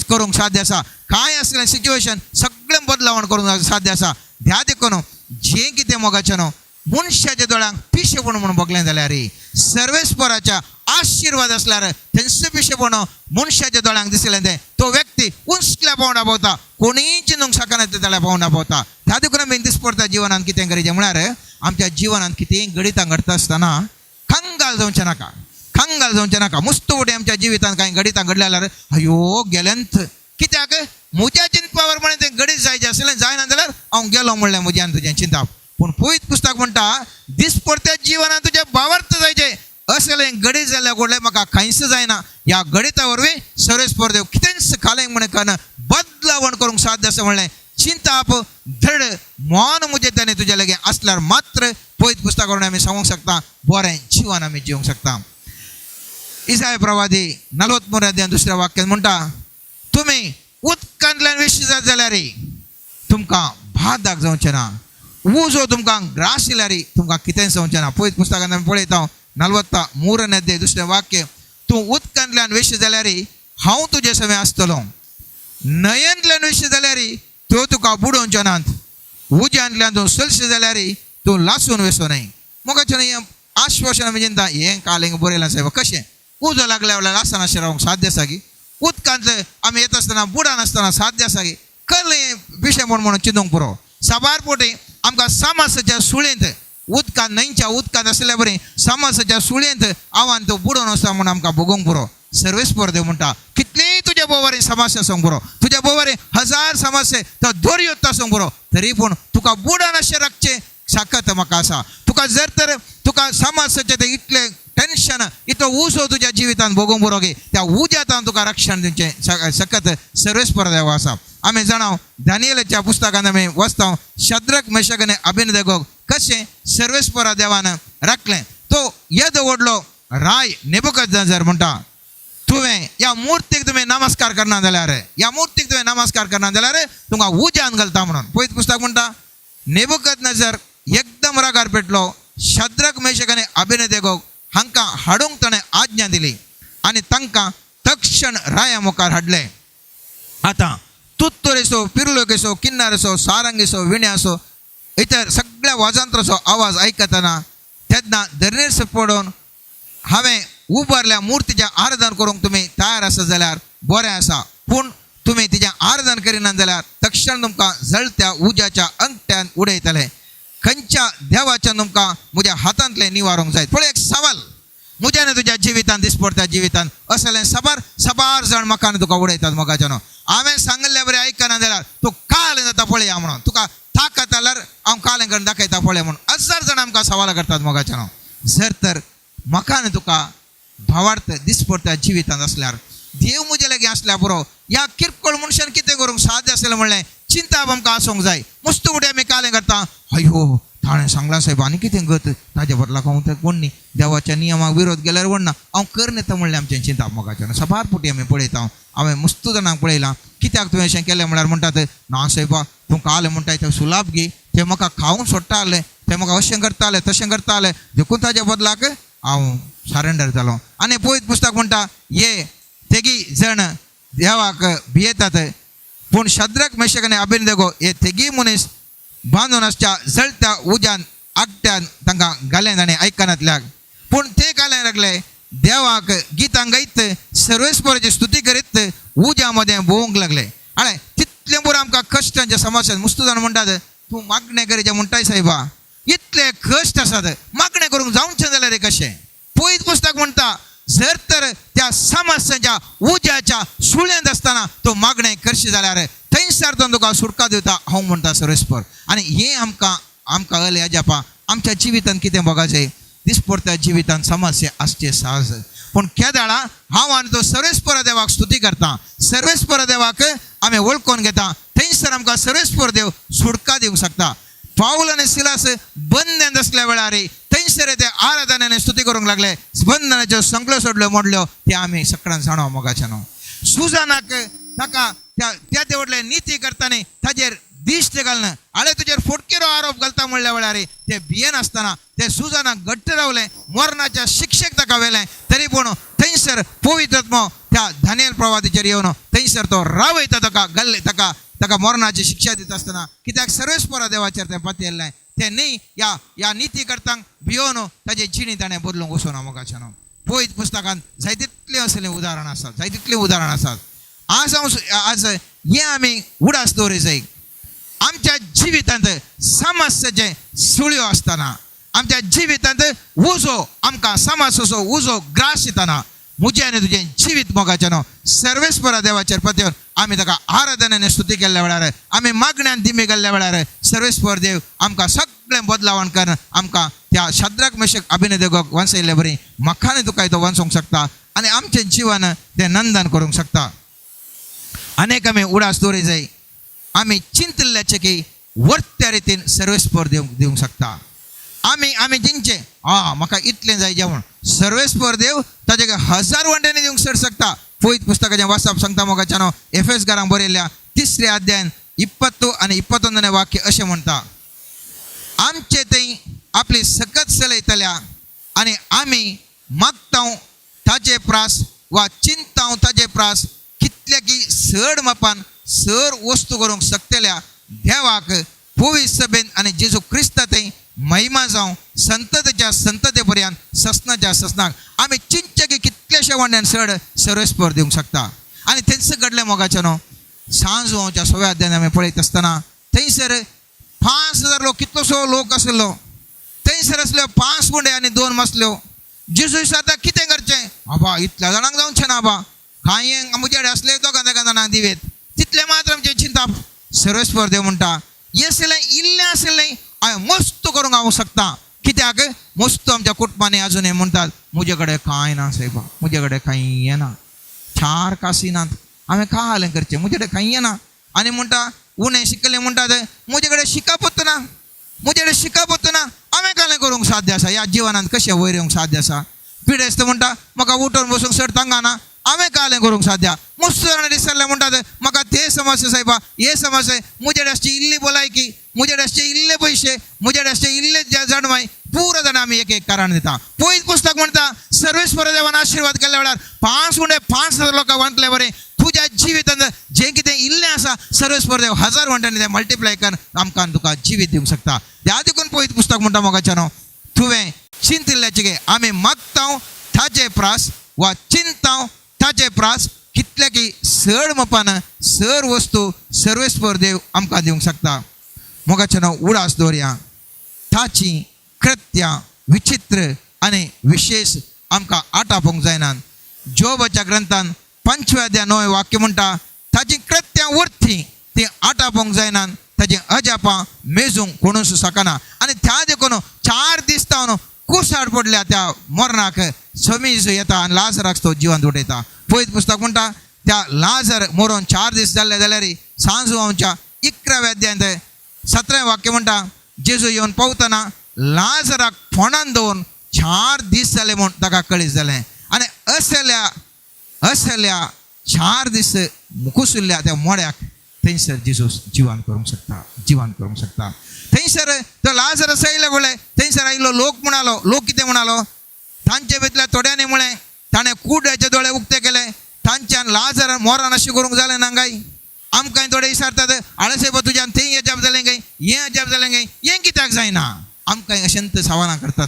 करूंक साध्य आसा. कांय आसलें सिच्युएशन सगळें बदलावण करूंक साध्य आसा. ध्या देखून जें कितें मोगाचें न्हू मनशाच्या दोळ्यांक पिशेपण म्हणून बगलें जाल्यार सर्वेस्पराच्या आशिर्वाद आसल्यार थंयच पिशेपण मनशाच्या दोळ्यांक दिसलें तें तो व्यक्ती उंचल्या पावंडा पावता, कोणीय चिंतूंक शकना ते जाल्यार पावंडा पावता. त्या देखून आमी दिसपडटा जिवनांत कितें करीचें म्हळ्यार आमच्या जिवनांत कितेंय घडितां घडटा आसतना कंगाल जावचें नाका, कंगाल जावचें नाका. मुस्त फुडें आमच्या जिवितांत कांय घडितां घडलें जाल्यार अयो गेल्यांत, कित्याक म्हज्या चिंतपा प्रमाणे तें घडीत जायचें आसलें, जायना जाल्यार हांव गेलो म्हणलें म्हज्यान तुजें चिंतप. पूण पवित्र पुस्तक म्हणटा दिसपडत्या जिवनांत तुजें भावार्थ जायचें असलें घडीत जाल्यार घडलें म्हाका कांयच जायना. ह्या घडिता वरवीं सर्वेस्पर देव कितेंच खालें म्हण कन बदलावण करूंक साध्य आसा म्हणलें चिंताप धड मन म्हजें ताणें तुज्या लागीं आसल्यार मात्र पवित्र पुस्तका वरवीं आमी सांगूंक शकता बरें जिवन आमी जिवंक शकता. इसाय प्रवादी 43 अध्याय दुसऱ्या वाक्यान म्हणटा तुमी उदकांतल्यान वेशी जात जाल्यार तुमकां भादाक जावचें ना, उजो तुमकां ग्रास येयल्यार तुमकां कितेंच जावचें ना. पवित्र पुस्तकांत आमी पळयता 43 अध्याय दुसरें वाक्य, तूं उदकांतल्यान वेशी जाल्यार हांव तुजे सवें आसतलो, न्हंयेंतल्यान वेशी जाल्यार त्यो तुका बुडोवच्यो नात, उज्यांतल्यान तूं चलशी जाल्यार तूं लासून वेसो न्हय. मोगाचें न्हय हें आश्वासन आमी चिंता हें काल हिंगा बरयलां सायबा, कशें उजो लागल्या जाल्यार लासनाशें रावंक साध्य आसा की, उदकांतलें आमी येता आसतना बुडान आसतना साध्य आसा की, कसलें विशय म्हूण म्हणून चिंतूंक पुरो. साबार पोटी आमकां समासाच्या सुळेंत उदकांत न्हंयच्या उदकांत आसल्या बरी समासाच्या सुळेंत आव्हान तो बुडोवन वचता म्हूण आमकां भोगूंक पुरो. सर्वेस्पर देव म्हणटा कितलीय तुज्या बोवारी समस्या आसूंक पुरो, तुज्या बोवारी हजार समस्या तो दोरयो आसूंक पुरो, तरी पूण तुका बुडान अशें राखचें साकत म्हाका आसा. तुका जर तर तुका समाजाचें तें इतलें टेन्शन इतलो उजो तुज्या जिवितांत भोगूंक पुरो की त्या उज्यांत तुका रक्षण दिवचें सकत सर्वेस्पर देव आसा. आमी जाणा दानियलाच्या पुस्तकांत आमी वाचता शद्रक मेशक आनी अबेदनगोक कशें सर्वेस्परा देवान राखलें. तो येदो व्हडलो राय नेबुकदनेझर म्हणटा तुवें ह्या मुर्तीक तुवें नमस्कार करना जाल्यार, ह्या मुर्तीक तुवें नमस्कार करना जाल्यार तुमकां उज्यान घालता म्हणून. पवित्र पुस्तक म्हणटा नेबुकदनेझर एकदम रागार पेटलो, शद्रक मेशक आनी अबेदनगोक हांकां हाडूंक ताणें आज्ञा दिली आनी तांकां तक्षण राया मुखार हाडलें. आतां तुत्तुरेचो, पिर्लोकेचो, किन्नारेचो, सारंगीचो, विण्याचो इतर सगळ्या वाजंत्राचो आवाज आयकतना तेन्ना धरणीर पडून हांवें उबारल्या मुर्तीचें आराधन करूंक तुमी तयार आसा जाल्यार बरें आसा, पूण तुमी तिचें आराधन करिना जाल्यार तक्षण तुमकां जळत्या उज्याच्या अंगठ्यान उडयतले. खंयच्या देवाच्यान तुमकां म्हज्या हातांतलें निवारूंक जाय. पळय एक सवाल म्हज्या आनी तुज्या जिवितांत दिसपडटा जिवितांत असलें साबार साबार जाण म्हाका आनी तुका उडयतात. मोगाच्यानो हांवें सांगिल्ल्या बरें आयकना जाल्यार तूं काल जाता पळया म्हणून, तुका ताकत जाल्यार हांव कालें करून दाखयता पळय म्हणून हजार जाण आमकां सवाल करतात. मोगाच्यानो जर तर म्हाका आनी तुका भावार्थ दिसपडटा जिवितांत आसल्यार देव म्हजे लागीं आसल्यार पुरो, ह्या किरकोळ मनशान कितें करूंक साध्य आसलें म्हणलें चिंता आमकां आसूंक जाय. मुस्त फुडें आमी कालें करता अयो ताणें सांगलां सायब आनी कितें गत ताजे बदलाक हांव तें कोण न्ही, देवाच्या नियमाक विरोध गेल्यार व्हडना हांव करन येता म्हणलें आमचें चिंता. मोगाचें साबार पुटी आमी पळयता, हांवें मुस्त जाणांक पळयलां. कित्याक तुवें अशें केलें म्हळ्यार म्हणटात ना सायबा तूं काल म्हणटा तें सुलाभ गी, तें म्हाका खावंक सोडटाले, तें म्हाका अशें करताले तशें करताले, देखून ताज्या बदलाक हांव सरेंडर जालो. आनी पवित्र पुस्तक म्हणटा ये तेगी जण देवाक भियेतात, पूण शद्रक मेशक आनी अबेदनगो हे तेगी मनीस बांदून आसच्या जळत्या उज्यान आगट्यान तांकां घालें ताणें आयकनातल्याक, पूण ते घालें लागले देवाक गितां गायत सर्वेस्पराची स्तुती करीत उज्या मदें भोंवूंक लागले. आळे तितलें बरें आमकां कश्टांच्या समस्या मुस्त जाण म्हणटात तूं मागणें करीचें म्हणटाय सायबा, इतले कश्ट आसात मागणें करूंक जावचें जाल्यार कशें. पवित्र पुस्तक म्हणटा जर तर त्या समस्यांच्या उज्याच्या सुळ्यांत आसतना तो मागणें करशी जाल्यार थंयसर तो तुका सुटका दिता हांव म्हणटा सर्वेस्पर. आनी हें आमकां आमकां अले अजापा आमच्या जिवितांत कितें बघाचें. दिसपडत्या जिवितांत समस्या आसचे सहज. पूण केदाळा हांव आनी तो सर्वेस्पर देवाक स्तुती करता, सर्वेस्पर देवाक आमी वळखून घेता, थंयसर आमकां सर्वेस्पर देव सुटका दिवंक शकता. पावल आनी सिलास बंदन आसल्या वेळार थंयसर ते आराधनेने स्तुती करूंक लागले, बंधनाच्यो संकल्यो सोडल्यो मोडल्यो, ते आमी सगळ्यां जाणो मोगाच्यानो. सुजानाक ताका त्या त्या देवडले निती करताना ताजेर दिश्ट घालना आळे तुजेर फोटकिरो आरोप घालता म्हणल्या वेळार ते भियेनासतना ते सुजानाक घट्ट रावले, मरणाच्या शिक्षेक ताका व्हेलें, तरी पूण थंयसर पवित्र त्या दानियल प्रवादीचेर येवन थंयसर तो रावयता ताका गल्ले ताका ताका मरणाची शिक्षा दिता आसतना, कित्याक सर्वेस्परा देवाचेर तें पातयेल्लें. तें न्ही ह्या ह्या निती करतांक भियोवन ताजे जिणी ताणें बदलूंक वचूना मोगाच्यानो. पवित्र पुस्तकांत जाय तितलीं असलीं उदाहरणां आसात, जाय तितलीं उदाहरणां आसात. आज हांव आज हें आमी उडास दवरी जाय, आमच्या जिवितांत समस्याचे सुळयो आसतना, आमच्या जिवितांत उजो आमकां समस्याचो उजो ग्रास दितना, म्हजें आनी तुजें जिवीत मोगाचें सर्वेस्परा देवाचेर पत्योन आमी ताका आराधनेने स्तुती केल्ल्या वेळार, आमी मागण्यान दिमी केल्ल्या वेळार सर्वेस्पर देव आमकां सगळें बदलावण करून आमकां त्या शाद्राक मेशक अभिनेदेगोक वंसयल्ले बरी म्हाका आनी तुका तो वंसोंक शकता आनी आमचें जिवन तें नंदन करूंक शकता. अनेक आमी उडास दवरी जाय, आमी चिंतिल्ल्याचें की वर्त्या रितीन सर्वेस्पर दिवंक शकता. आमी आमी जिंचे आं म्हाका इतलें जाय जेवण, सर्वेस्पर देव ताजे हजार वांट्यांनी दिवंक सर शकता. पवित्र पुस्तकाचें वाचप सांगता मोगाच्यानो, एफएस घरांक बरयल्ल्या 3रे अध्यायान 20 आनी 21 वाक्य अशें म्हणटा, आमचे थंय आपली सकत चलयतल्या आनी आमी मागतांव ताजे प्रास वा चिंतांव ताजे प्रास कितले की चड मापान सर वस्तू करूंक शकतल्या देवाक पवित्र सभेन आनी जेजू क्रिस्ता थंय महिमा जावं संततेच्या संतते पर्यंत ससनाच्या ससनाक. आमी चिंतचे की कितलेशे वांड्यान चड सर्वेस्पर दिवंक शकता. आनी थंयच घडलें मोगाचें न्हू, सांजवाच्या 6व्या अध्यायान आमी पळयत आसतना थंयसर 5000 लोक, कितलोसो लोक आसलो थंयसर, आसल्यो 5 गुंडे आनी 2 मासल्यो. जेजू आतां कितें करचें आबा, इतल्या जाणांक जावचें ना आबा, कांय म्हजे कडेन आसले दोगां तेगां जाणांक दिवेत, तितलें मात्र आमचें चिंताप. सर्वेस्पर देव म्हणटा हें आसलें इल्लें आसलें हांवें मस्त करूंक हांव शकता. कित्याक मस्त आमच्या कुटुंबांनी अजुनूय म्हणटात म्हजे कडेन कांय ना सायबा, म्हजे कडेन कांय येना, 4 कासी नात, हांवें कालें करचें, म्हजे कडेन कांय येना. आनी म्हणटा उणें शिकलें म्हणटात म्हजे कडेन शिकपच ना, म्हजे कडेन शिकपच ना, हांवें कालें करूंक साध्य आसा, ह्या जिवनांत कशें वयर येवंक साध्य आसा. पिडेस्त म्हणटा म्हाका उठून बसूंक चड तांकां ना, हांवें कालें करूंक साध्य. मस्त जाणां दिसले म्हणटात म्हाका ते समस्या सायबा, हे समस्या, म्हजे कडेन आसची इल्ली भलायकी, म्हजे कडेन आसचे इल्ले पयशे, म्हजे कडेन आसचे इल्ले जाणवाय, पुरो जाणां आमी एक एक कारण दिता. पयत पुस्तक म्हणटा सर्वेस्पर देवान आशिर्वाद केल्ल्या वेळार 5 उणे 5000 लोकांक वांटले बरें, तुज्या जिवितांत जें कितें इल्लें आसा सर्वेस्पर देव 1000 वांट्यांनी तें मल्टिप्लाय करून आमकां तुका जिवीत दिवंक शकता. त्या देखून पयत पुस्तक म्हणटा मोगाच्यानो न्हू, तुवें चिंतिल्ल्याचें की आमी मागतांव ताजे प्रास वा चिंतांव ताजे प्रास कितले की चड मापान सर वस्तू सर्वेस्पर देव आमकां दिवंक शकता. मोगाचें न्हू, उडास दवरया, ताची कृत्यां विचित्र आनी विशेष आमकां आटापूंक जायना. जोबाच्या ग्रंथान 5व्या अध्याय 9 वाक्य म्हणटा ताची कृत्यां वरती ती आटापूंक जायना, ताची अजापां मेजूंक कोणूच शकना. आनी त्या देखून 4 दीस तावन कुसाड पडल्या त्या मरणाक समीज येता आनी लाजराक तो जिवंत उठयता. पयत पुस्तक म्हणटा त्या लाजर मरोन 4 दीस जाल्ले जाल्यार सांजवांच्या 11व्या अध्यायांत 17 वाक्य म्हणटा जेजू येवन पावतना लाजराक फोंडान दवरून 4 दीस जाले म्हूण ताका कळीत जालें. आनी असल्या असल्या 4 दीस कुसुल्ल्या त्या मोड्याक थंयसर जेजू जिवान करूंक शकता, जिवान करूंक शकता. थंयसर तो लाजर सयले पळय, थंयसर आयिल्लो लोक म्हणालो, लोक कितें म्हणालो, तांचे भितरल्या थोड्यांनी म्हळें ताणें कुड्याचे दोळे उक्ते केले, तांच्यान लाजर मोरान अशें करूंक जालें ना काय? आमकां थोडे विचारतात आळसेबा तुज्यान थंय अजाप जालें काय, हें अजाप जालें काय, हें कित्याक जायना? आमकां अशेंत सवालां करतात.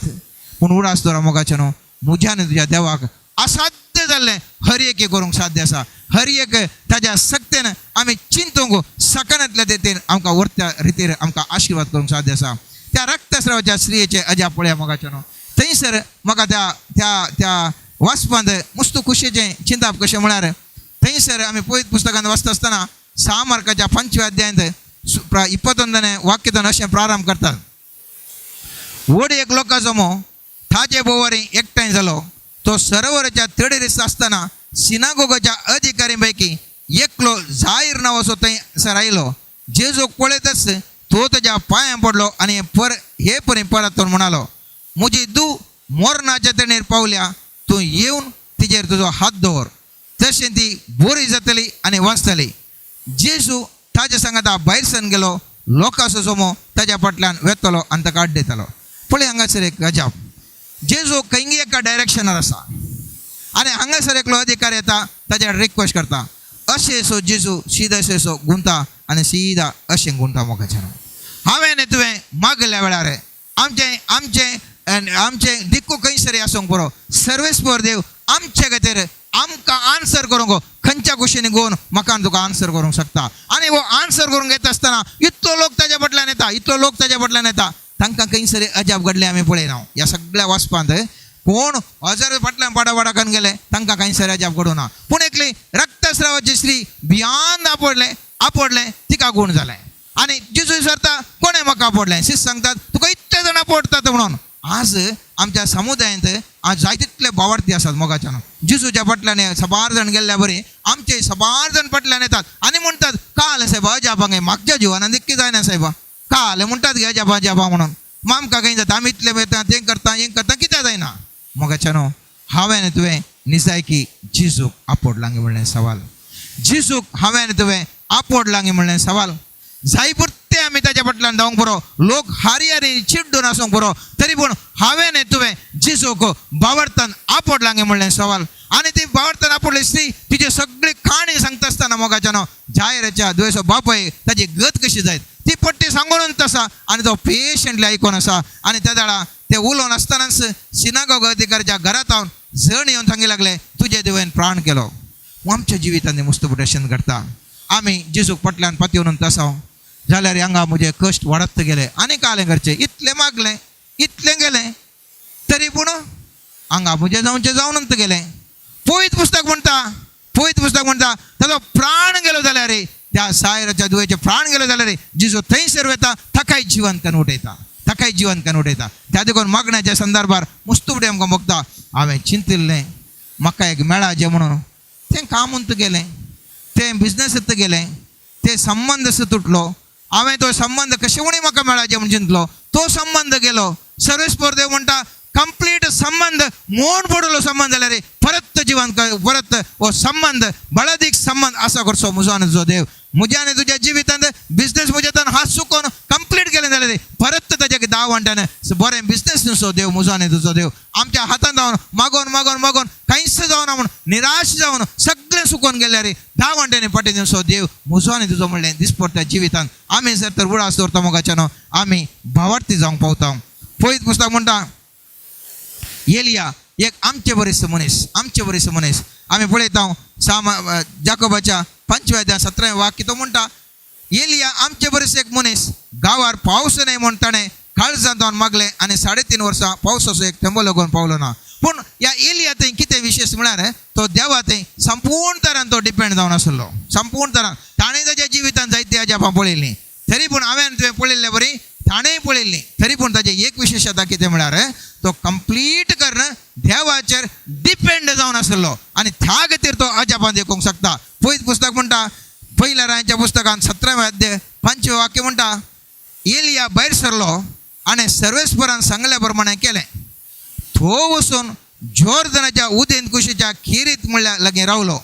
पूण उडास दवर मोगाचें न्हू, म्हज्यान तुज्या देवाक असाध्य जाल्लें हर एक करूंक साध्य आसा. हर एक ताज्या सक्तेन आमी चिंतूंक सकनातल्या रितीन आमकां व्हरत्या रितीर आमकां आशिर्वाद करूंक साध्य आसा. त्या रक्तस्रावाच्या स्त्रियेचें अजाप पळया मोगाचें न्हू, थंयसर म्हाका त्या त्या त्या वाचपांत मस्त खुशयेचें चिंताप कशें म्हळ्यार थंयसर आमी पवित्र पुस्तकांत वाचता आसतना 6 मार्काच्या 5व्या अध्यायांत 21 वाक्यतान अशें प्रारंभ करतात, व्हड एक लोकांचो जमो ताजे भोंवरी एकठांय जालो. तो सरोवराच्या तडीर आसतना सिनागोगाच्या अधिकारी पैकी एकलो जाहीर नांवाचो थंयसर आयलो. जेजूक पळयतच तो ताज्या पांयां पडलो आनी पर हे परी परत म्हणालो, म्हजी धूव मरणाच्या तणेर पावल्या, तूं येवन तिजेर तुजो हात दवर, तशें ती बरी जातली आनी वाचतली. जेजू ताज्या सांगाता भायर सरून गेलो. लोकांचो जमो ताज्या फाटल्यान वेतलो आनी ताका आड्डेतालो. पळय, हांगासर एक गजाब. जेजू खंय एका डायरेक्शनार आसा आनी हांगासर एकलो अधिकारी येता, ताज्या रिक्वेस्ट करता. अशें सो जेजू सीधा सो गुंता आनी सीधा अशें गुंता. मोगाच्यान, हांवें आनी तुवें मागल्या वेळार आमचें आमचें आमचें दिक्कू खंयसर आसूंक पुरो, सर्वेस्पर देव आमचे खातीर आमकां आन्सर करूंक खंयच्या कुशीन गोवन म्हाका तुका आन्सर करूंक शकता. आनी हो आन्सर करूंक येता आसतना इतलो लोक ताज्या फाटल्यान येता, इतलो लोक ताज्या फाटल्यान येता, तांकां खंयसर अजाप घडलें आमी पळयना. ह्या सगळ्या वाचपांत कोण हजार फाटल्यान पाडा पाडा करून गेले, तांकां खंयसर अजाप घडूना. पूण एकली रक्तस्रावाची स्त्री भियान आपडलें आपडलें, तिका गूण जालें. आनी जेजू विचारता, कोणें म्हाका आपडलें? शिस्त सांगतात, तुका इतले जाणां पडटात म्हणून. आज आमच्या समुदायांत आज जाय तितले भावार्थी आसात. मोगाच्यान, जेजूच्या फाटल्यान साबार जाण गेल्ल्या बरी आमचे साबार जाण फाटल्यान येतात आनी म्हणटात, काल सायबा अजापां गे म्हाज्या जिवनान इतकें जायना सायबा. काल म्हणटात गे अजापा अजापा म्हणून. मग आमकां खंय जाता? आमी इतले वयता, तें करता, हें करता, कित्याक जायना? मोगाच्यानो, हांवें आनी तुवें निजायकी जेजूक आपोडलां म्हणलें सवाल. जेजूक हांवें आनी तुवें आपोडलां म्हणलें सवाल. जाय पुरते आमी ताच्या फाटल्यान धांवंक पुरो, लोक हारी हारी चिड्डून आसूंक पुरो, तरी पूण हांवें आनी तुवें जेजूक बावडतान आपोडलां म्हणलें सवाल. आनी ती बावडतान आपोडली स्त्री तिची सगळी काणी सांगता आसतना, मोगाच्यानो, जायराच्या दुयेंसो बापय ताची गत कशी जायत ती पट्टी सांगूनच आसा आनी तो पेशंटली आयकून आसा. आनी त्या वेळा ते उलोवन आसतनाच सिनागोग अधिकाऱ्याच्या घरांत हांव जण येवन सांगी लागले, तुजे देवेन प्राण केलो. आमच्या जिवितांत मुस्त अशें घडटा. आमी जेजूक फाटल्यान पातयेवन तसाव जाल्यार हांगा म्हजे कश्ट वाडत गेले आनी कालें करचें? इतलें मागलें, इतलें गेलें, तरी पूण हांगा म्हजें जावचें जावन गेलें. पवित्र पुस्तक म्हणटा, पवित्र पुस्तक म्हणटा, ताजो प्राण गेलो जाल्यार, त्या सायराच्या दुयेचे प्राण गेलो जाल्यार जेजू थंयसर वता, ताकाय जिवंत उठयता, ताकाय जिवंत उठयता. त्या देखून मागण्याच्या संदर्भार मुस्तुबडे आमकां बघता. हांवें चिंतिल्लें म्हाका एक मेळाचें म्हणून, तें काम गेलें, तें बिजनस गेलें, ते संबंद तुटलो. हांवें तो संबंद कशें उणी म्हाका मेळाचें म्हूण चिंतलो, तो संबंद गेलो. सर्वेस्पर देव म्हणटा, कंप्लीट संबंध मोड पडलो संबंध जाल्यार परत जिवन परत हो संबंध बळादीक संबंध आसा करचो म्हजो आनी तुजो देव. म्हज्या आनी तुज्या जिवितांत बिजनेस म्हज्या हात चुकोवन कंप्लीट केलें जाल्यार परत ताच्या 10 वांट्यान बरें बिजनेस नुसो देव म्हजो आनी तुजो देव. आमच्या हातान जावन मागोवन मागोवन मागोवन कांयच जावना म्हूण निराश जावन सगळें सुकोवन गेल्यार 10 वांट्यांनी फाटीं दिवचो देव म्हजो आनी तुजो म्हणलें दिसपडटा. जिवितांत आमी जर तर उडास दवरता, मोगाच्यानो, आमी भावार्थी जावंक पावता. पयत पुस्तक म्हणटा, एलिया एक आमचे बरेच मनीस, आमचे बरेच मनीस. आमी पळयता सामा जाकोबाच्या 5व्या अध्याय 17व्या वाक्य. तो म्हणटा, एलिया आमचे बरेच एक मनीस. गांवार पावस न्हय म्हूण ताणें काळजांत जावन मागलें आनी 3.5 वर्सां पावसाचो एक थेंबो लागून पावलो ना. पूण ह्या एलिया थंय कितें विशेश म्हळ्यार तो देवा थंय संपूर्ण तरान तो डिपेंड जावन आसलो. संपूर्ण तरान ताणें ताच्या जिवितांत जायती अजापां पळयलीं, तरी पूण हांवें तुवें पळयल्ले बरी ताणेंय पळयल्ली, तरी पूण ताचें एक विशेशता कितें म्हळ्यार तो कंप्लीट करून देवाचेर डिपेंड जावन आसलो आनी त्या खातीर तो अजापां देखूंक शकता. पयत पुस्तक म्हणटा, पयल्या रायांच्या पुस्तकान 17व्या अध्याय 5वें वाक्य म्हणटा, एलिया भायर सरलो आनी सर्वेस्परान सांगल्या प्रमाणे केलें. तो वचून जोर्दनाच्या उदेंत कुशीच्या खेरीत म्हणल्यार लागीं रावलो.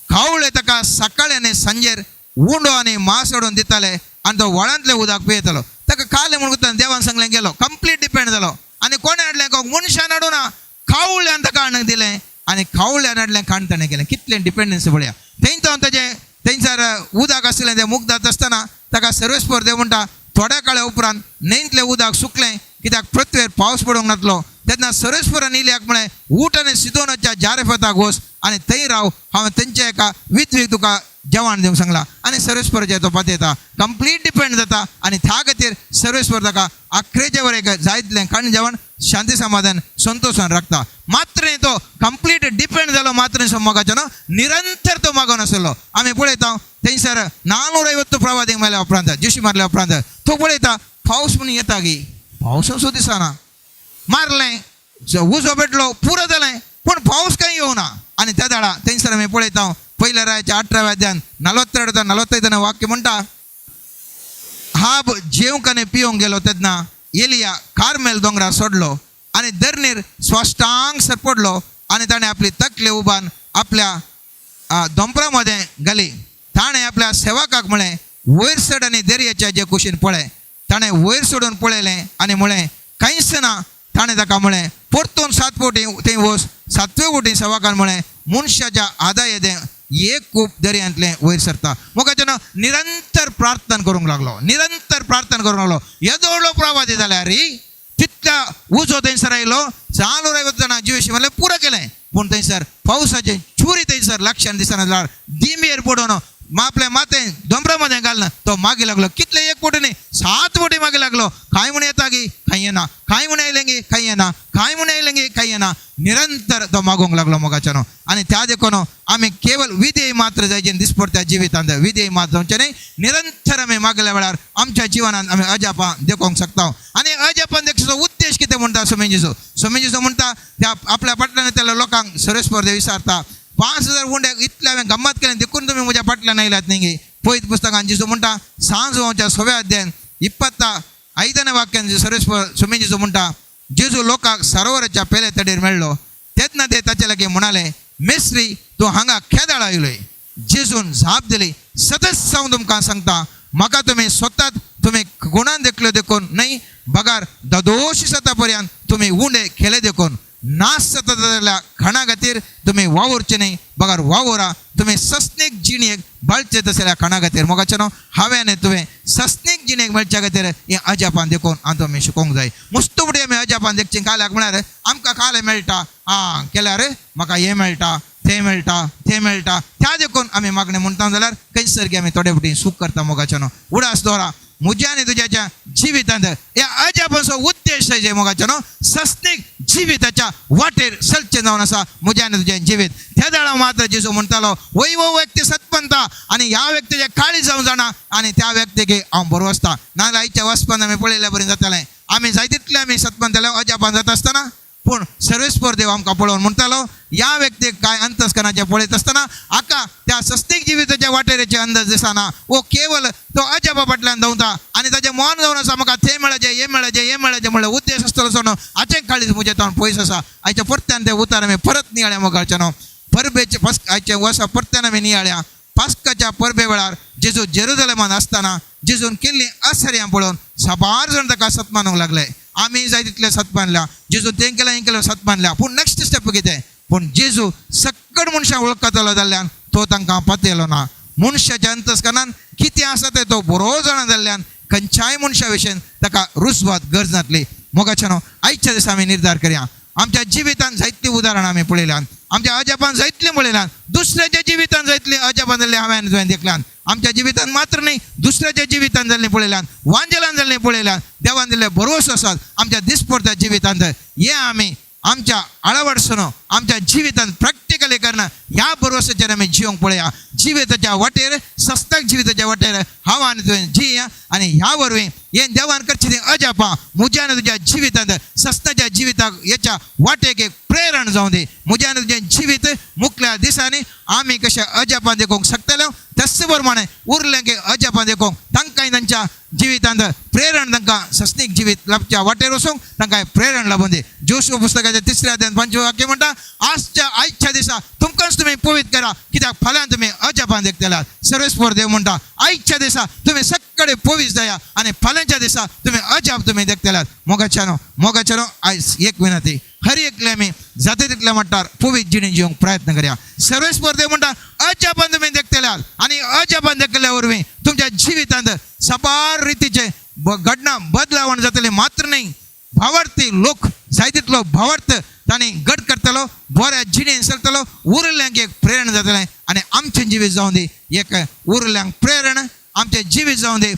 कावळे ताका सकाळी आनी सांजेर उंडो आनी मांस हाडून दिताले आनी तो व्हाळांतलें उदक पियेतालो. ताका कालें म्हणून देवान सांगलें, गेलो, कंप्लीट डिपेंड जालो. आनी कोणें हाडलें? मनशान हाडूं ना, कावळ्यान ताका हाडून दिलें आनी कावळ्यान हाडलें खाण ताणें केलें. कितलें डिपेंडन्स पळया. थंय ताजें थंयसर उदक आसलें, तें मुग्धात आसतना ताका सर्वेस्पर देव म्हणटा, थोड्या काळा उपरांत न्हंयतलें उदक सुकलें, कित्याक पृथ्वेर पावस पडूंक नासलो. तेन्ना सर्वेस्परान इलियाक म्हळें, उठ आनी सिदोनाच्या जारेफाताक वच आनी थंय राव. हांवें थंयच्या एका विधवेक तुका जेवण दिवंक सांगलां. आनी सर्वेस्पराचेर तो पातयेता, कंप्लीट डिपेंड जाता आनी त्या खातीर सर्वेस्पर ताका आखरेचे वर एक जायतलें खाण जेवण शांती समाधान संतोशान राखता. मात्र न्ही, तो कंप्लीट डिपेंड जालो मात्र न्ही, मोगाचो न्हू, निरंतर तो मागोन आसलो. आमी पळयता थंयसर 450 प्रवादींक मेल्या उपरांत, जेशी मारल्या उपरांत तो पळयता पावस म्हणून येता की पावस असो दिसना. मारलें उजो पेटलो पुरो जालें पूण पावस कांय येवना. आनी त्या दाडा थंयसर आमी पळयता पयल्या रायाच्या 18व्या अध्यायान 42 45 वाक्य म्हणटा, हाब जेवंक आनी पिवंक गेलो तेन्ना एलिया कार्मेल दोंगरा सोडलो आनी धरणीर स्वाष्टांग सर पडलो आनी ताणें आपली तकली उबान आपल्या दोंपरा मदें घाली. ताणें आपल्या सेवकाक म्हळें वयर चड आनी दर्याच्या जे कुशीन पळय. ताणें वयर सोडून पळयलें आनी म्हळें कांयच ना. ताणें ताका म्हळें परतून 7 फावटी थंय वच. 7वे फावटी सेवकान म्हळें मनशाच्या आदा येदें एक कूप दर्यांतलें वयर सरता. मोगाच्यान निरंतर प्रार्थना करूंक लागलो, निरंतर प्रार्थना करूंक लागलो. येदो व्हडलो प्रवादी जाल्यार तितल्या उजो थंयसर आयलो, चालू रावत जाणा जिवेशी म्हणलें पुरो केलें. पूण थंयसर पावसाचें चुरी थंयसर लक्षान दिसना जाल्यार दिंबेर पडून आपलें माथें दोंबरा मदें घालना तो मागीर लागलो. कितले 1 फावटी न्ही 7 फावटी मागीर लागलो. कांय म्हूण येता गी कांय येना, कांय म्हूण आयलें गी कांय येना, कांय म्हूण आयलें गी कांय येना. निरंतर तो मागूंक लागलो मोगाच्यानो. आनी त्या देखून आमी केवल विधेय मात्र जायचे दिसपडत्या जिवितांत विधेय मात्र जावचें न्ही, निरंतर आमी मागल्या वेळार आमच्या जिवनांत आमी अजापां देखोवंक शकता. आनी अजापां देखचो उद्देश कितें म्हणटा सोमेंजीचो? सोमेंजीचो म्हणटा त्या आपल्या फाटल्यान येतल्या लोकांक सर्वेस्पर देव विचारता 5000 उंड्याक इतलें हांवें गम्मत केलें देखून तुमी म्हज्या फाटल्यान आयल्यात न्ही गे. पयत पुस्तकान जेजू म्हणटा सांजवाच्या 6व्या अध्यायान 25 वाक्यान सर्वेस्पर सोमेंजीचो म्हणटा जेजू लोकांक सरोवराच्या पेले तडेर मेळ्ळो तेन्ना ते ताचे लागीं म्हणाले मेस्त्री तूं हांगा खेदाळ आयलोय. जेजून जाप दिली सतत हांव तुमकां सांगता म्हाका तुमी स्वताच तुमी गुणान देखल्यो देखून न्हय बगार ददोशी जाता पर्यंत तुमी उंडे केले देखून नाश जाता जाल्यार खाणा खातीर तुमी वावुरचे न्हय बगार वावुरा तुमी सस्नीक जिणेक बाळचे तसल्या खाणा खातीर. मोगाचें न्हू हांवें आनी तुवें सस्नीक जिणेक मेळच्या खातीर हें अजापान देखून आतां आमी शिकोवंक जाय. मुस्तुबडी आमी अजापान देखचें काल्याक म्हळ्यार आमकां कालें मेळटा आं केल्यार म्हाका हें मेळटा तें मेळटा तें मेळटा त्या देखून आमी मागणें म्हणटा जाल्यार खंयसर आमी थोडे फावटी सूख करता. मोगाचें न्हू उडास दवरा म्हज्या आनी तुज्याच्या जिवितांत ह्या अजापाचो उद्देश जे मोगाचें न्हू सस्नीक जिविताच्या वाटेर चलचें जावन आसा म्हज्या आनी तुजें जिवीत. त्या वेळार मात्र जेजू म्हणटालो वय हो व्यक्ती सतपंता आनी ह्या व्यक्तीचें काळीज जावं जाणा आनी त्या व्यक्तीक हांव बरो आसता. नाजाल्यार आयच्या वचपान आमी पळयल्या बरें जातालें आमी जाय तितलें आमी सतपंत जाल्यार अजापान जाता आसतना पूण सर्वेस्पर देव आमकां पळोवन म्हणटालो ह्या व्यक्तीक कांय अंतस्करणाचें पळयत आसतना हाका त्या सस्तीक जिविताच्या वाटेराचे अंदाज दिसना. वो केवल तो अजापा फाटल्यान धांवता आनी ताचें मन जावन आसा म्हाका तें मेळाचें हें मेळाचें हें मेळाचें म्हणल्यार उद्देश आसतलो सो न्हू हाचें काळीज म्हजें तावन पयस आसा. आयच्या परत्यान ते उतार आमी परत नियाळ्या मोगाळचें न्हू परबेचे पास आयचे वर्सा परत्यान आमी नियाळ्या पास्काच्या परबे वेळार जेजू जेरुजलेमान आसतना जेजून केल्लीं आश्चर्यां पळोवन साबार जाण ताका सत मानूंक लागले. आमी जाय तितले सत मानल्या जेजू तें केलें हें केलें सत मानल्या पूण नेक्स्ट स्टेप कितें? पूण जेजू सक्कड मनशां वळखतलो जाल्ल्यान तो तांकां पातयलो ना. मनशाच्या अंतस्करणान कितें आसा तें तो बरो जाणा जाल्ल्यान खंयच्याय मनशा विशयन ताका रुजवात गरज नासली. मोगाच्या न्हू आयच्या दिसा आमी निर्धार करया आमच्या जिवितान जायतीं उदाहरणां आमी पळयल्यान आमच्या अजापान जायतलीं पळयल्यान दुसऱ्याच्या जिवितान जायतलीं अजापान जाल्लीं हांवें आनी तुवें देखल्यान. आमच्या जिवितान मात्र न्ही दुसऱ्याच्या जिवितान जाल्लीं पळयल्यान वांजेलान जाल्लीं पळयल्यान देवान दिल्ले भरवंसो आसात आमच्या दिसपडत्या जिवितांत. हें आमी आमच्या आळावडसून आमच्या जिवितान प्रॅक्टिकली करणं ह्या भरवंसाचेर आमी जिवंक पळया. जिविताच्या वाटेर सस्ताक जिविताच्या वाटेर हांव आनी तुवें जिया आनी ह्या वरवीं हें देवान करचें तें अजापां म्हज्या आनी तुज्या जिवितांत सस्ताच्या जिविताक हेच्या वाटेक एक प्रेरण जावं दी. म्हज्या आनी तुजें जिवीत मुखल्या दिसांनी आमी कशें अजापां देखोवंक शकतले तशें प्रमाणे उरलें की अजापां देखोवंक तांकांय तांच्या जिवितांत प्रेरण तांकां सस्नीक जिवीत लाभच्या वाटेर वचूंक तांकां प्रेरण लाबून दी. जोशू पुस्तकाच्या 3ऱ्या अध्यायांत 5वें वाक्य म्हणटा आजच्या आयच्या दिसा तुमकांच तुमी पवित्र करा कित्याक फाल्यां तुमी अजापां देखतल्यात. सर्वेस्पर देव म्हणटा आयच्या दिसा तुमी सगळे पवित्र जाया आनी फाल्यांच्या दिसा तुमी अजाप तुमी देखतल्यात. मोगाच्यानो मोगाच्यानो आयज एक विनंती हर एकले आमी जाता तितल्या मट्टार पवित्र जिणे जिवंक प्रयत्न करया. सर्वेस्पर देव म्हणटा अजापान तुमी देखतल्यात आनी अजापान देखल्या वरवीं तुमच्या जिवितांत साबार रितीचे घडणा बदलावण जातलें मात्र न्ही भावार्थी लोक जाय तितलो भावार्थ तांणी घट करतलो बऱ्या जिणेन चलतलो उरल्यांक एक प्रेरण जातलें आनी आमचें जिवीत जावं दी एक उरल्यांक प्रेरण आमचें जिवीत जावं दी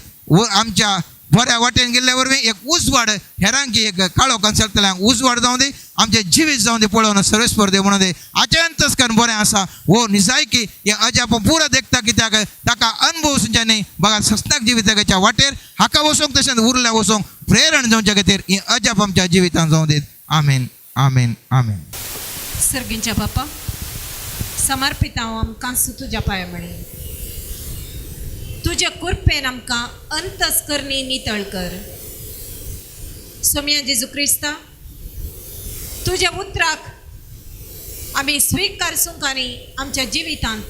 आमच्या बऱ्या वाटेन गेल्ल्या वरवीं एक उजवाड हेरांक एक काळोखान चलतल्यांक उजवाड जावं दी आमचें जिवीत जावं दी पळोवन सर्वेस्पर देव म्हणून दी हाचें अंतस्करण बरें आसा हो निजायकी हें अजाप पुरो देखता कित्याक ताका अनुभव सुंच्यानी बघा सस्नाक जिविताच्या वाटेर हाका वचोंक तशेंच उरल्या वचोंक प्रेरण जावच्या खातीर ही अजाप आमच्या जिवितांत जावं दीत. आमेन. आमेन आमेन. सर्गींच्या बापा, समर्पित हांव आमकां तुज्या पांया म्हणे. तुज्या कृपेन आमकां अंतस्करणी नितळ कर. सोम्या जेजू क्रिस्ता, तुज्या उतराक आमी स्विकारसूंक आनी आमच्या जिवितांत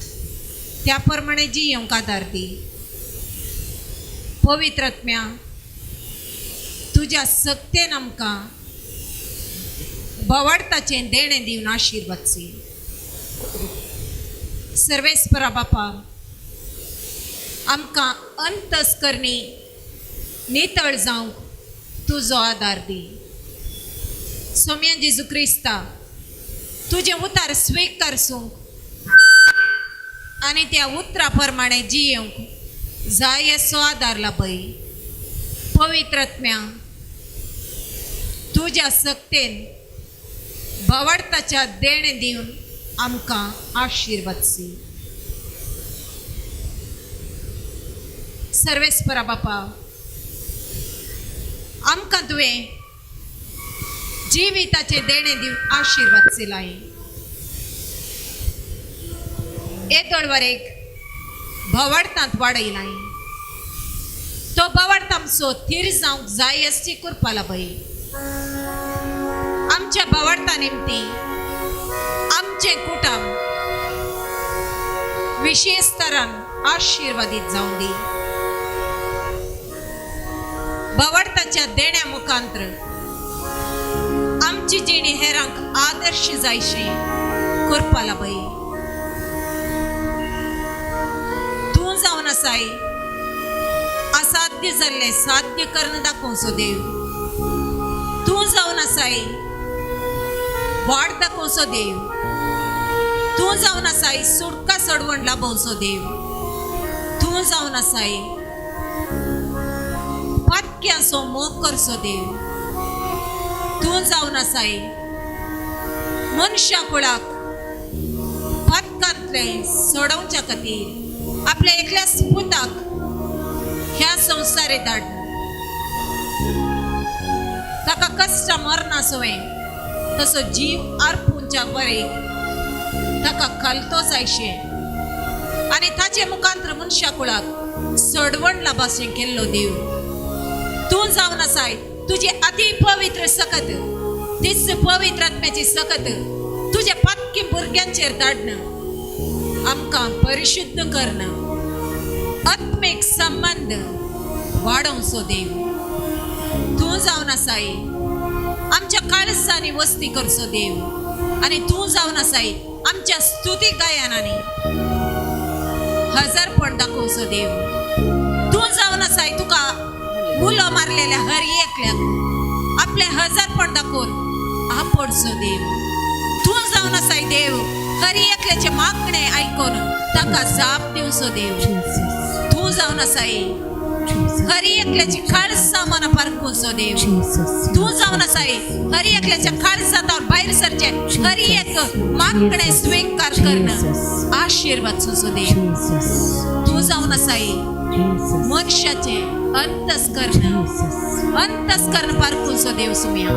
त्या प्रमाणे जियेवंक आदार दी. पवित्र आत्म्या, तुज्या सक्तेन आमकां भवार्थाचें देणें दिवन आशिर्वाद. सर्वेस्परा बापा, आमकां अंतस्करणी नितळ जावंक तुजो आदार दी. सोम्या जेजू क्रिस्ता, तुजें उतार स्विकारसूंक आनी त्या उतरा प्रमाणे जियेवंक जाय असो आदार लाभय. पवित्र आत्म्या, तुज्या सक्तेन भवार्थाच्या देणें दिवन आमकां आशिर्वाद. सर्वेस्परा बापा, आमकां तुवें जिविताचें देणें दिवन आशिर्वाद दिलाय. येदोळवारेक भवार्थांत वाडयलाय. तो भवार्थ आमचो थीर जावंक जाय अशी कृपा लाभय. आमच्या भवार्था निमती आमचें कुटुंब विशेष तरान आशिर्वादीत जावं दी. भवार्थाच्या देण्या मुखांत्र आमची जिणी हेरांक आदर्श जायशी कृपा लाभय. तूं जावन आसाय असाध्य जाल्लें साध्य करून दाखोवचो देव. तूं जावन आसाय वाट दाखोवचो देव. तूं जावन आसाय सुटका सोडवण लाभोवचो देव. तूं जावन आसाय पातक्यांचो मोग करचो देव. तूं जावन आसाय मनशा कुळाक पातकांतले सोडोवच्या खातीर आपल्या एकल्याच पुताक ह्या संवसारे धाड. ताका कश्ट मरना सवय तसो जीव आर्पूंच्या बरे ताका खालतो जायशें आनी ताचे मुखांत्र मनशा कुळाक सोडवण लाभाशें केल्लो देव. तूं जावन आसाय तुजी अति पवित्र सकत, तीच पवित्र आत्म्याची सकत तुज्या पातकी भुरग्यांचेर धाडन आमकां परिशुद्ध करण आत्मीक संबंद वाडोवचो देव. तूं जावन आसाय आमच्या काळजांनी वस्ती करचो देव आनी तूं जावन आसाय आमच्या स्तुती गायनांनी हजारपण दाखोवचो देव. तूं जावन आसाय तुका उलो मारलेल्या हर एकल्याक आपले हजारपण दाखोवन आपोडचो देव. तूं जावन आसाय देव हर एकल्याचे मागणे आयकून ताका जाप दिवचो देव. तूं जावन आसाय हर एकल्याची काळजां मनां पारखुचो देव. तूं जावन आसाय हर एकल्याच्या काळजांत भायर सरचे हर एक मागणे स्वीकार करण आशिर्वाद सुचो देव. तूं जावन आसाय मनशाचे अंतस्करण अंतस्करण पारखुचो देव. सोम्या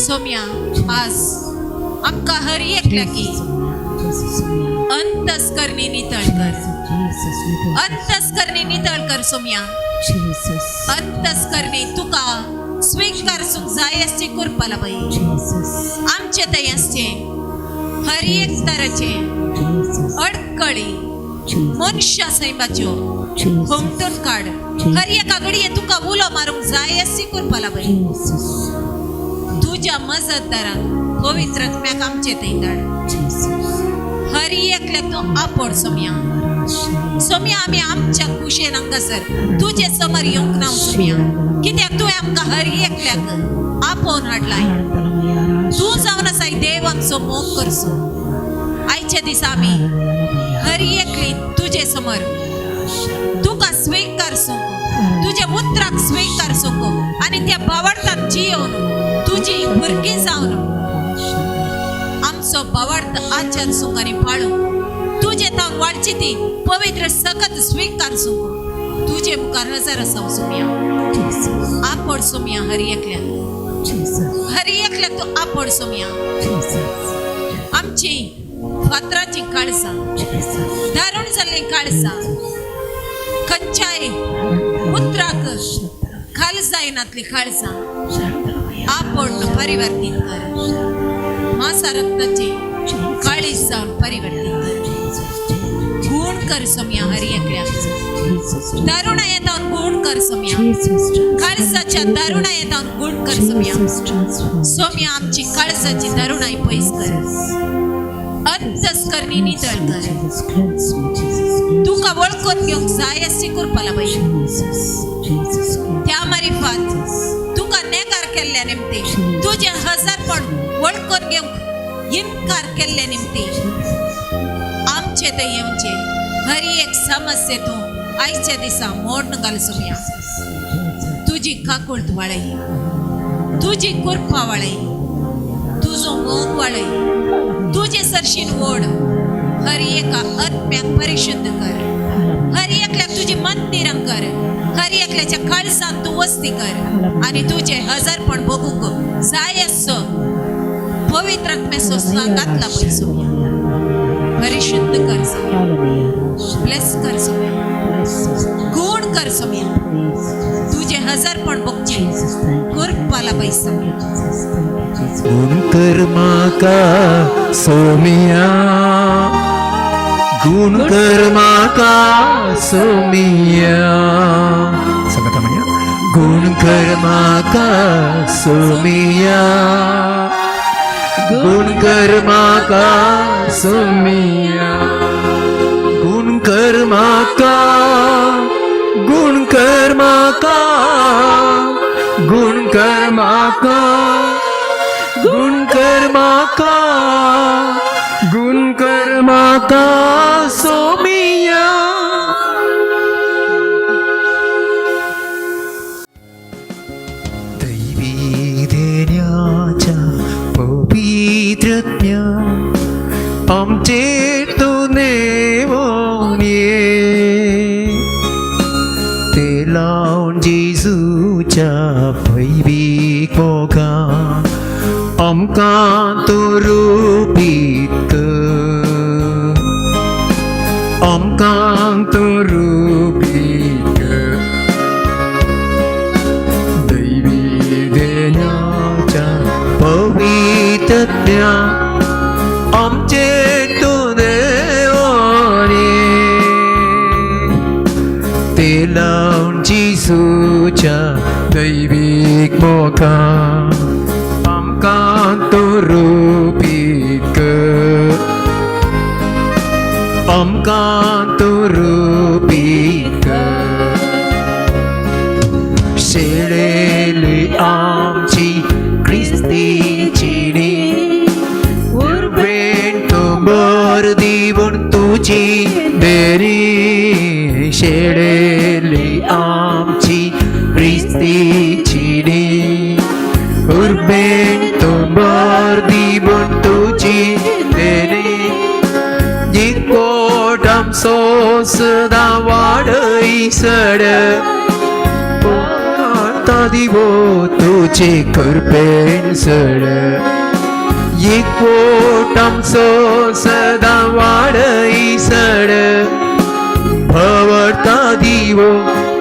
सोम्या, आज आमकां हर एकल्याकी अंतस्करणी नितळ कर. अंतस्करणी नितळ कर सोम्या. अंतस्करणी तुका स्वीकारसूंक जाय आसची कृपा लाभय. आमचे थंय आसचे हर एक तराचे अडकळी मनशा सैमाच्यो हुमटून काड. हर एका घडये तुका उलो मारूंक जाय आसची कृपा लाभय. तुज्या मजतदाराक पवित्र आत्म्याक आमचे थंय धाड. हर एकल्याक तूं आपोड सोम्या. सोम्या, आमी आमच्या कुशेन हांगासर तुजे समोर येवंक ना सोम्या, कित्याक तुवें आमकां हर एकल्याक आपोवन हाडलाय. तूं जावन आसाय देव आमचो मोग करचो. आयच्या दिसा आमी हर एकली तुजे समोर तुका स्वीकारसूंक, तुज्या उतराक स्वीकारसूंक आनी त्या भावार्थात जियोवन तुजी भुरगीं जावन आमचो भावार्थ आचरसूंक आनी पाळूंक तुजे तांक वाडची ती पवित्र सकत स्वीकारसूंक तुजे मुखार हजर आसा सोम्या. आपोड सोम्या हर एकल्याक. हर एकल्याक तूं आपोड सोमया. आमची फातराची काळजां, दारूण जाल्लीं काळजां, खंयच्याय उतराक खाल जायनातली काळजां आपोड परिवर्तीत कर. मासा रक्ताची काळीज जावन परिवर्तीत कर. गुण कर सोमया हर एकल्याक. दारुणा येतावन गुण कर सोमया. काळजाच्या दारुणा येतावन गुण कर सोमया. सोमया आमची काळजाची दारुणाय पयस कर. अंतस्करणी नितळ कर. तुका वळखून घेवंक जाय अशी कृपाला बाई. त्या मारिफात तुका नेकार केल्ल्या निमते, तुझे हजारपण वळखून घेवंक इनकार केल्ले निमते आमचे ते येवचे हर एक समस्ये तूं आयच्या दिसा मोडून घाल सोमया. तुजी काकुळट वाळय, तुजी कृपा वाळय, तुजो मोग वाळय, तुजे सरशीन ओड. हर एका आत्म्याक परिशुद्ध कर. हर एकल्याक तुजी मंदिरां कर. हर एकल्याच्या काळजांत तूं वस्ती कर आनी तुजे हजारपण भोगूंक जाय असो पवित्र आत्म्याचो सांगातला पळय सोमया. परिशुद्ध कर सोमया. ब्लेस कर सोमया. गुण कर सोमया. तुझे हजारपण भोगचे कृपाला पैसा. गुण कर माका सोमिया, गुण कर माका सोमिया. सांगता म्हणया. गुण कर माका सोमिया, गुण कर माका सोमिया, गुण कर माका, गुण कर माका, गुण कर माका, गुण कर माका, गुण कर माका सोमिया. दैवी देण्याच्या पवित्रज्ञा आमचे तू नेवोन ये, ते लावन जेजूच्या भैवीक मोगा आमकां तूं रुपीत कर, आमकां तूं रुपीत कर. दैवी देण्याच्या पवित्रज्ञा आमचे तूं देवोन ये, ते लावन जेजूच्या दैवीक मोगा आमकां तूं रुपीत कर, आमकां तूं रुपीत कर. शेळेली आमची क्रिस्तीची उर्बेन तूं बर दिवन तुजी देरी. शेळेली आमची क्रिस्तीची उर्बेन तूं बर दिवन तुजी देरी. जिकोट आमचो सदां वाडय सड दिवो तुजे कृपेन सड. एकवोट आमचो सदां वाडय सड भवरता दिवो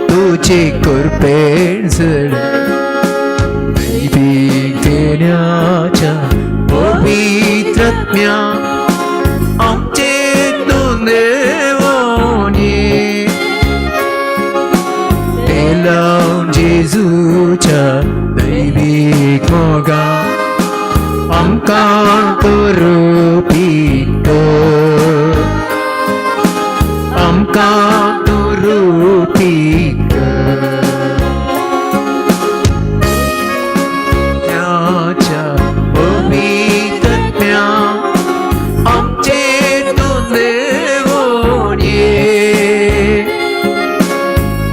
तुजे कृपेन सड. दैवीक देण्याच्या पवित्रत्म्या आमचे तूं देवोन ये, ते लावन जेजूच्या दैवीक मोगा आमकां तूं रुपीत कर, आमकां तूं रुपीत कर. त्याच्या पवित्रत्म्या आमचे तूं देवोन ये,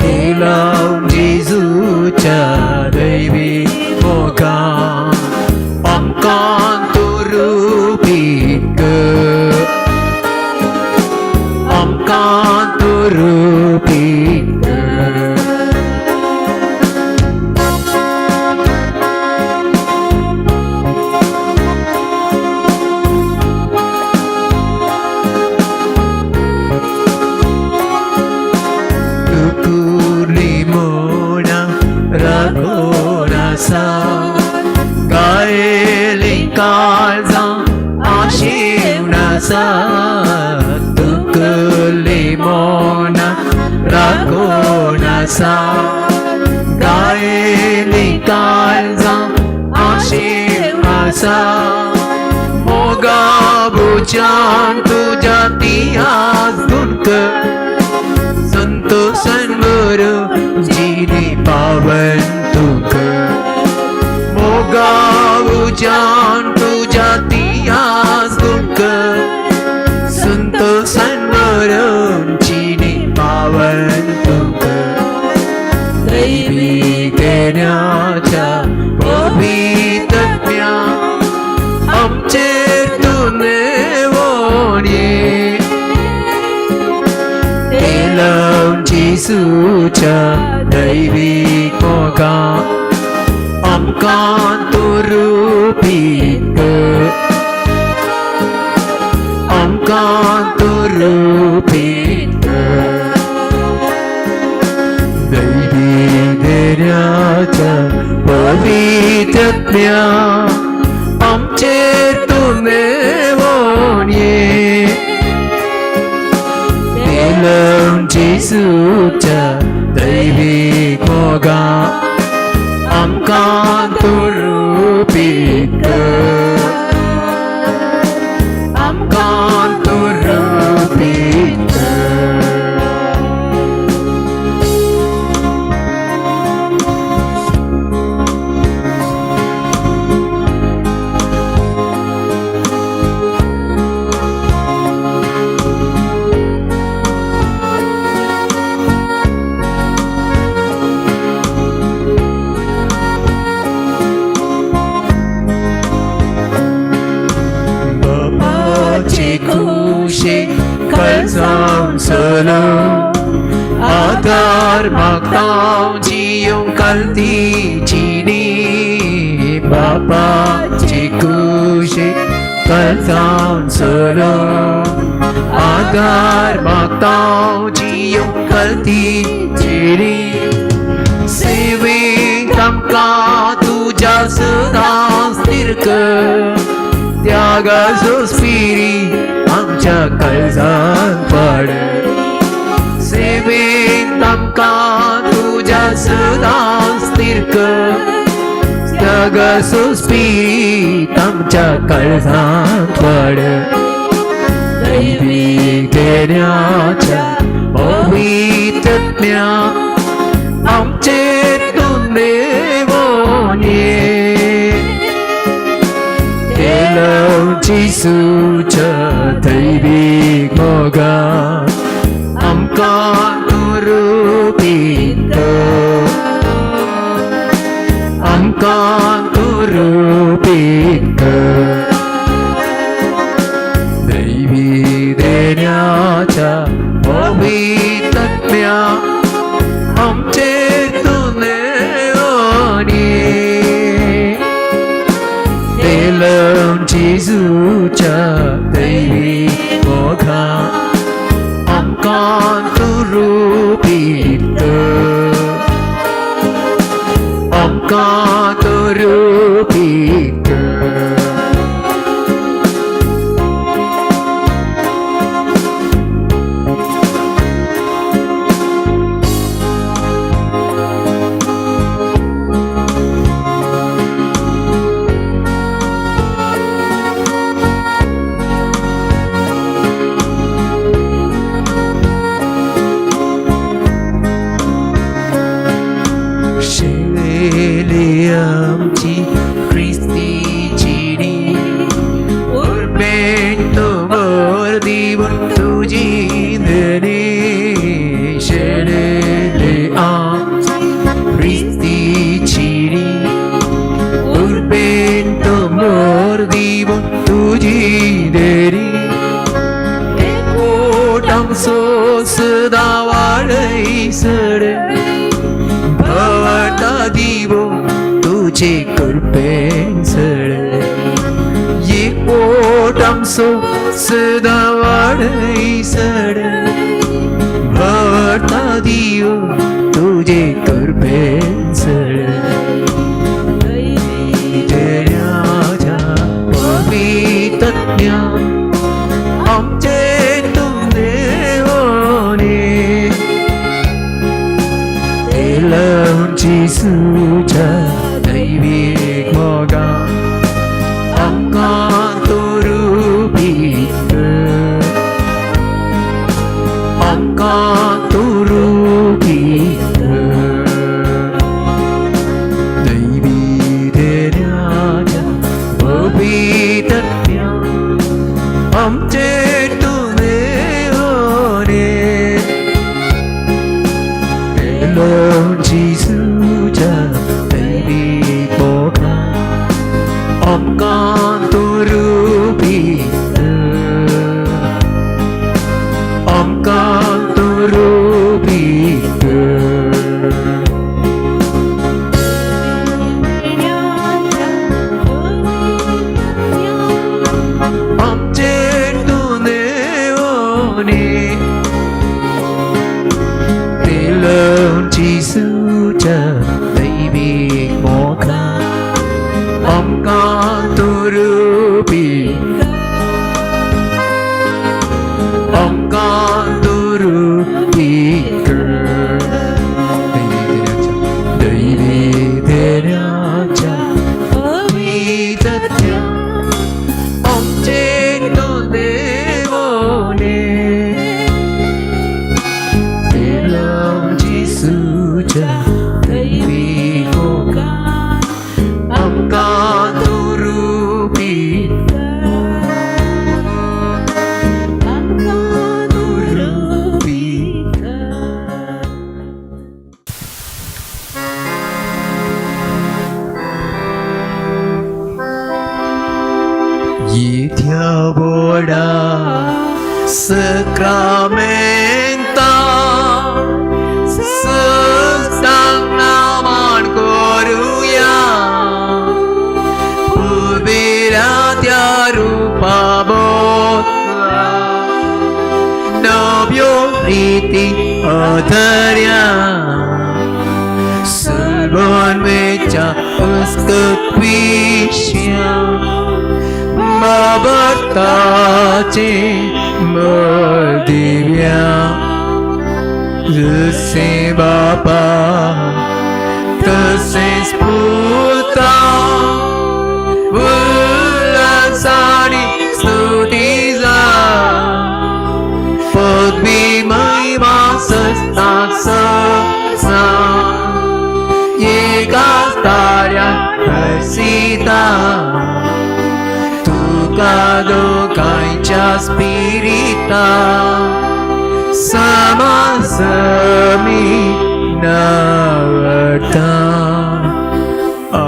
ते लावन जेजूच्या दैवी मोगा आमकां तूं रुपीत कर, आमकां तूं रुपीत कर. आसा तुकली मोना राखून आसा गायली काळजां आशेन आसा मोगा बुच्यान तुज्या तियाज गुणक संतोषान भरून जिणे पावन तुका मोगा उजान तुज्या तियाज गुणक संतोषान भरून जिणे पावन तुका दैवी देण्याच्या पवित्रत्म्या आमचेर तूं नेवोन ये तेलावन जेजूच्या दैवीक मोगा आमकां तूं रुपीत कर आमकां तूं रुपीत कर दैवी देण्याच्या पवित्रत्म्या आमचेर तूं नेवोन ये तेलावन जेजूच्या दैवीक मोगा आमकां तूं रुपीत कर आमकां तूं रुपीत कर. बापाचे खुशे कळजावन सलो आदार मागता जियों कलतीची नी बापाचे खुशे कळजावन सलो आदार मागता जियों कलतीची नी सेवेक आमकां तुज्या सदांच स्थिर कर त्यागाचो स्पिरीत आमच्या काळजांत पड सेवेक आमकां तुज्या सदांच स्थिर कर त्यागाचो स्पिरीत आमच्या काळजांत पड दैवीक देण्याच्या पवित्रत्म्या आमचेर तूं नेवोन ये तेलावन जेजूच्या दैवीक मोगा आमकां तूं रुपीत कर आमकां तूं रुपीत कर दैवी देण्याच्या पवित्रत्म्या आमचेर तूं नेवोन ये तेलावन जेजूच्या दैवी मोगा आमकां तूं रुपीत कर आमकां तूं रुपीत कर. शेळेली आमची क्रिस्तीची उर्बेन तोमर दिवन तुजी धनी शेळेली आमची क्रिस्तीची उर्बेन तोमर दिवन तुजी धनी एकवट आमचो सदां वाडयसर भवता दिवो तुझे कृपेन सड एकवट आमचो सदां वाडयसर भवता दिवो तुझे कृपेन सड देण्याच्या पवित्रत्म्या आमचेर तूं देवोने Lord Jesus, baby boka, आमकां तूं रूपी आमकां तूं रूपी आमचेर तूं देवोने Lord Jesus, baby moka, आमकां तूं रूपी आमकां तूं रूपी दैवी देण्याच्या पवित्रत्या आमचेर तूं देवोने Lord Jesus, दैवी मोगा आमकां तूं रूपी आमकां तूं रूपी येत्या बोडा सक्रामेंता सस्तांग नामान करूया उबेरा त्या रूपा बोतला नव्यो प्रीती अधर्या सर्वान्वेच्या पुस्तकविष्या बाबताचे दिव्या जसे बापा तसेच पुता उल्हासाने स्तुतीचा पदवी महिमा सस्ता ससा एका ताऱ्या हसीता तुका दोगांयच्या स्पिरिता समासमी नवता. आमेन. प्रार्थना.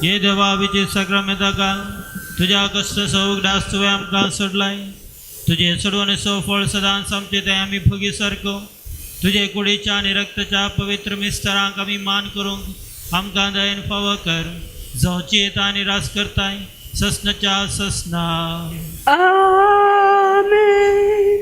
हे देवा विजय साक्रामेंता तुज्या कश्ट उगडास तुवें आमकां सोडलाय तुजे सोडवणे सो फळ सदांच आमचे ते आमी भोगी सारको तुजे कुडीच्या आनी रक्ताच्या पवित्र मिस्तरांक आमी मान करूंक आमकां दयेन फावो कर जो चेत आनी रास करताय ससनाच्या ससना. आमेन.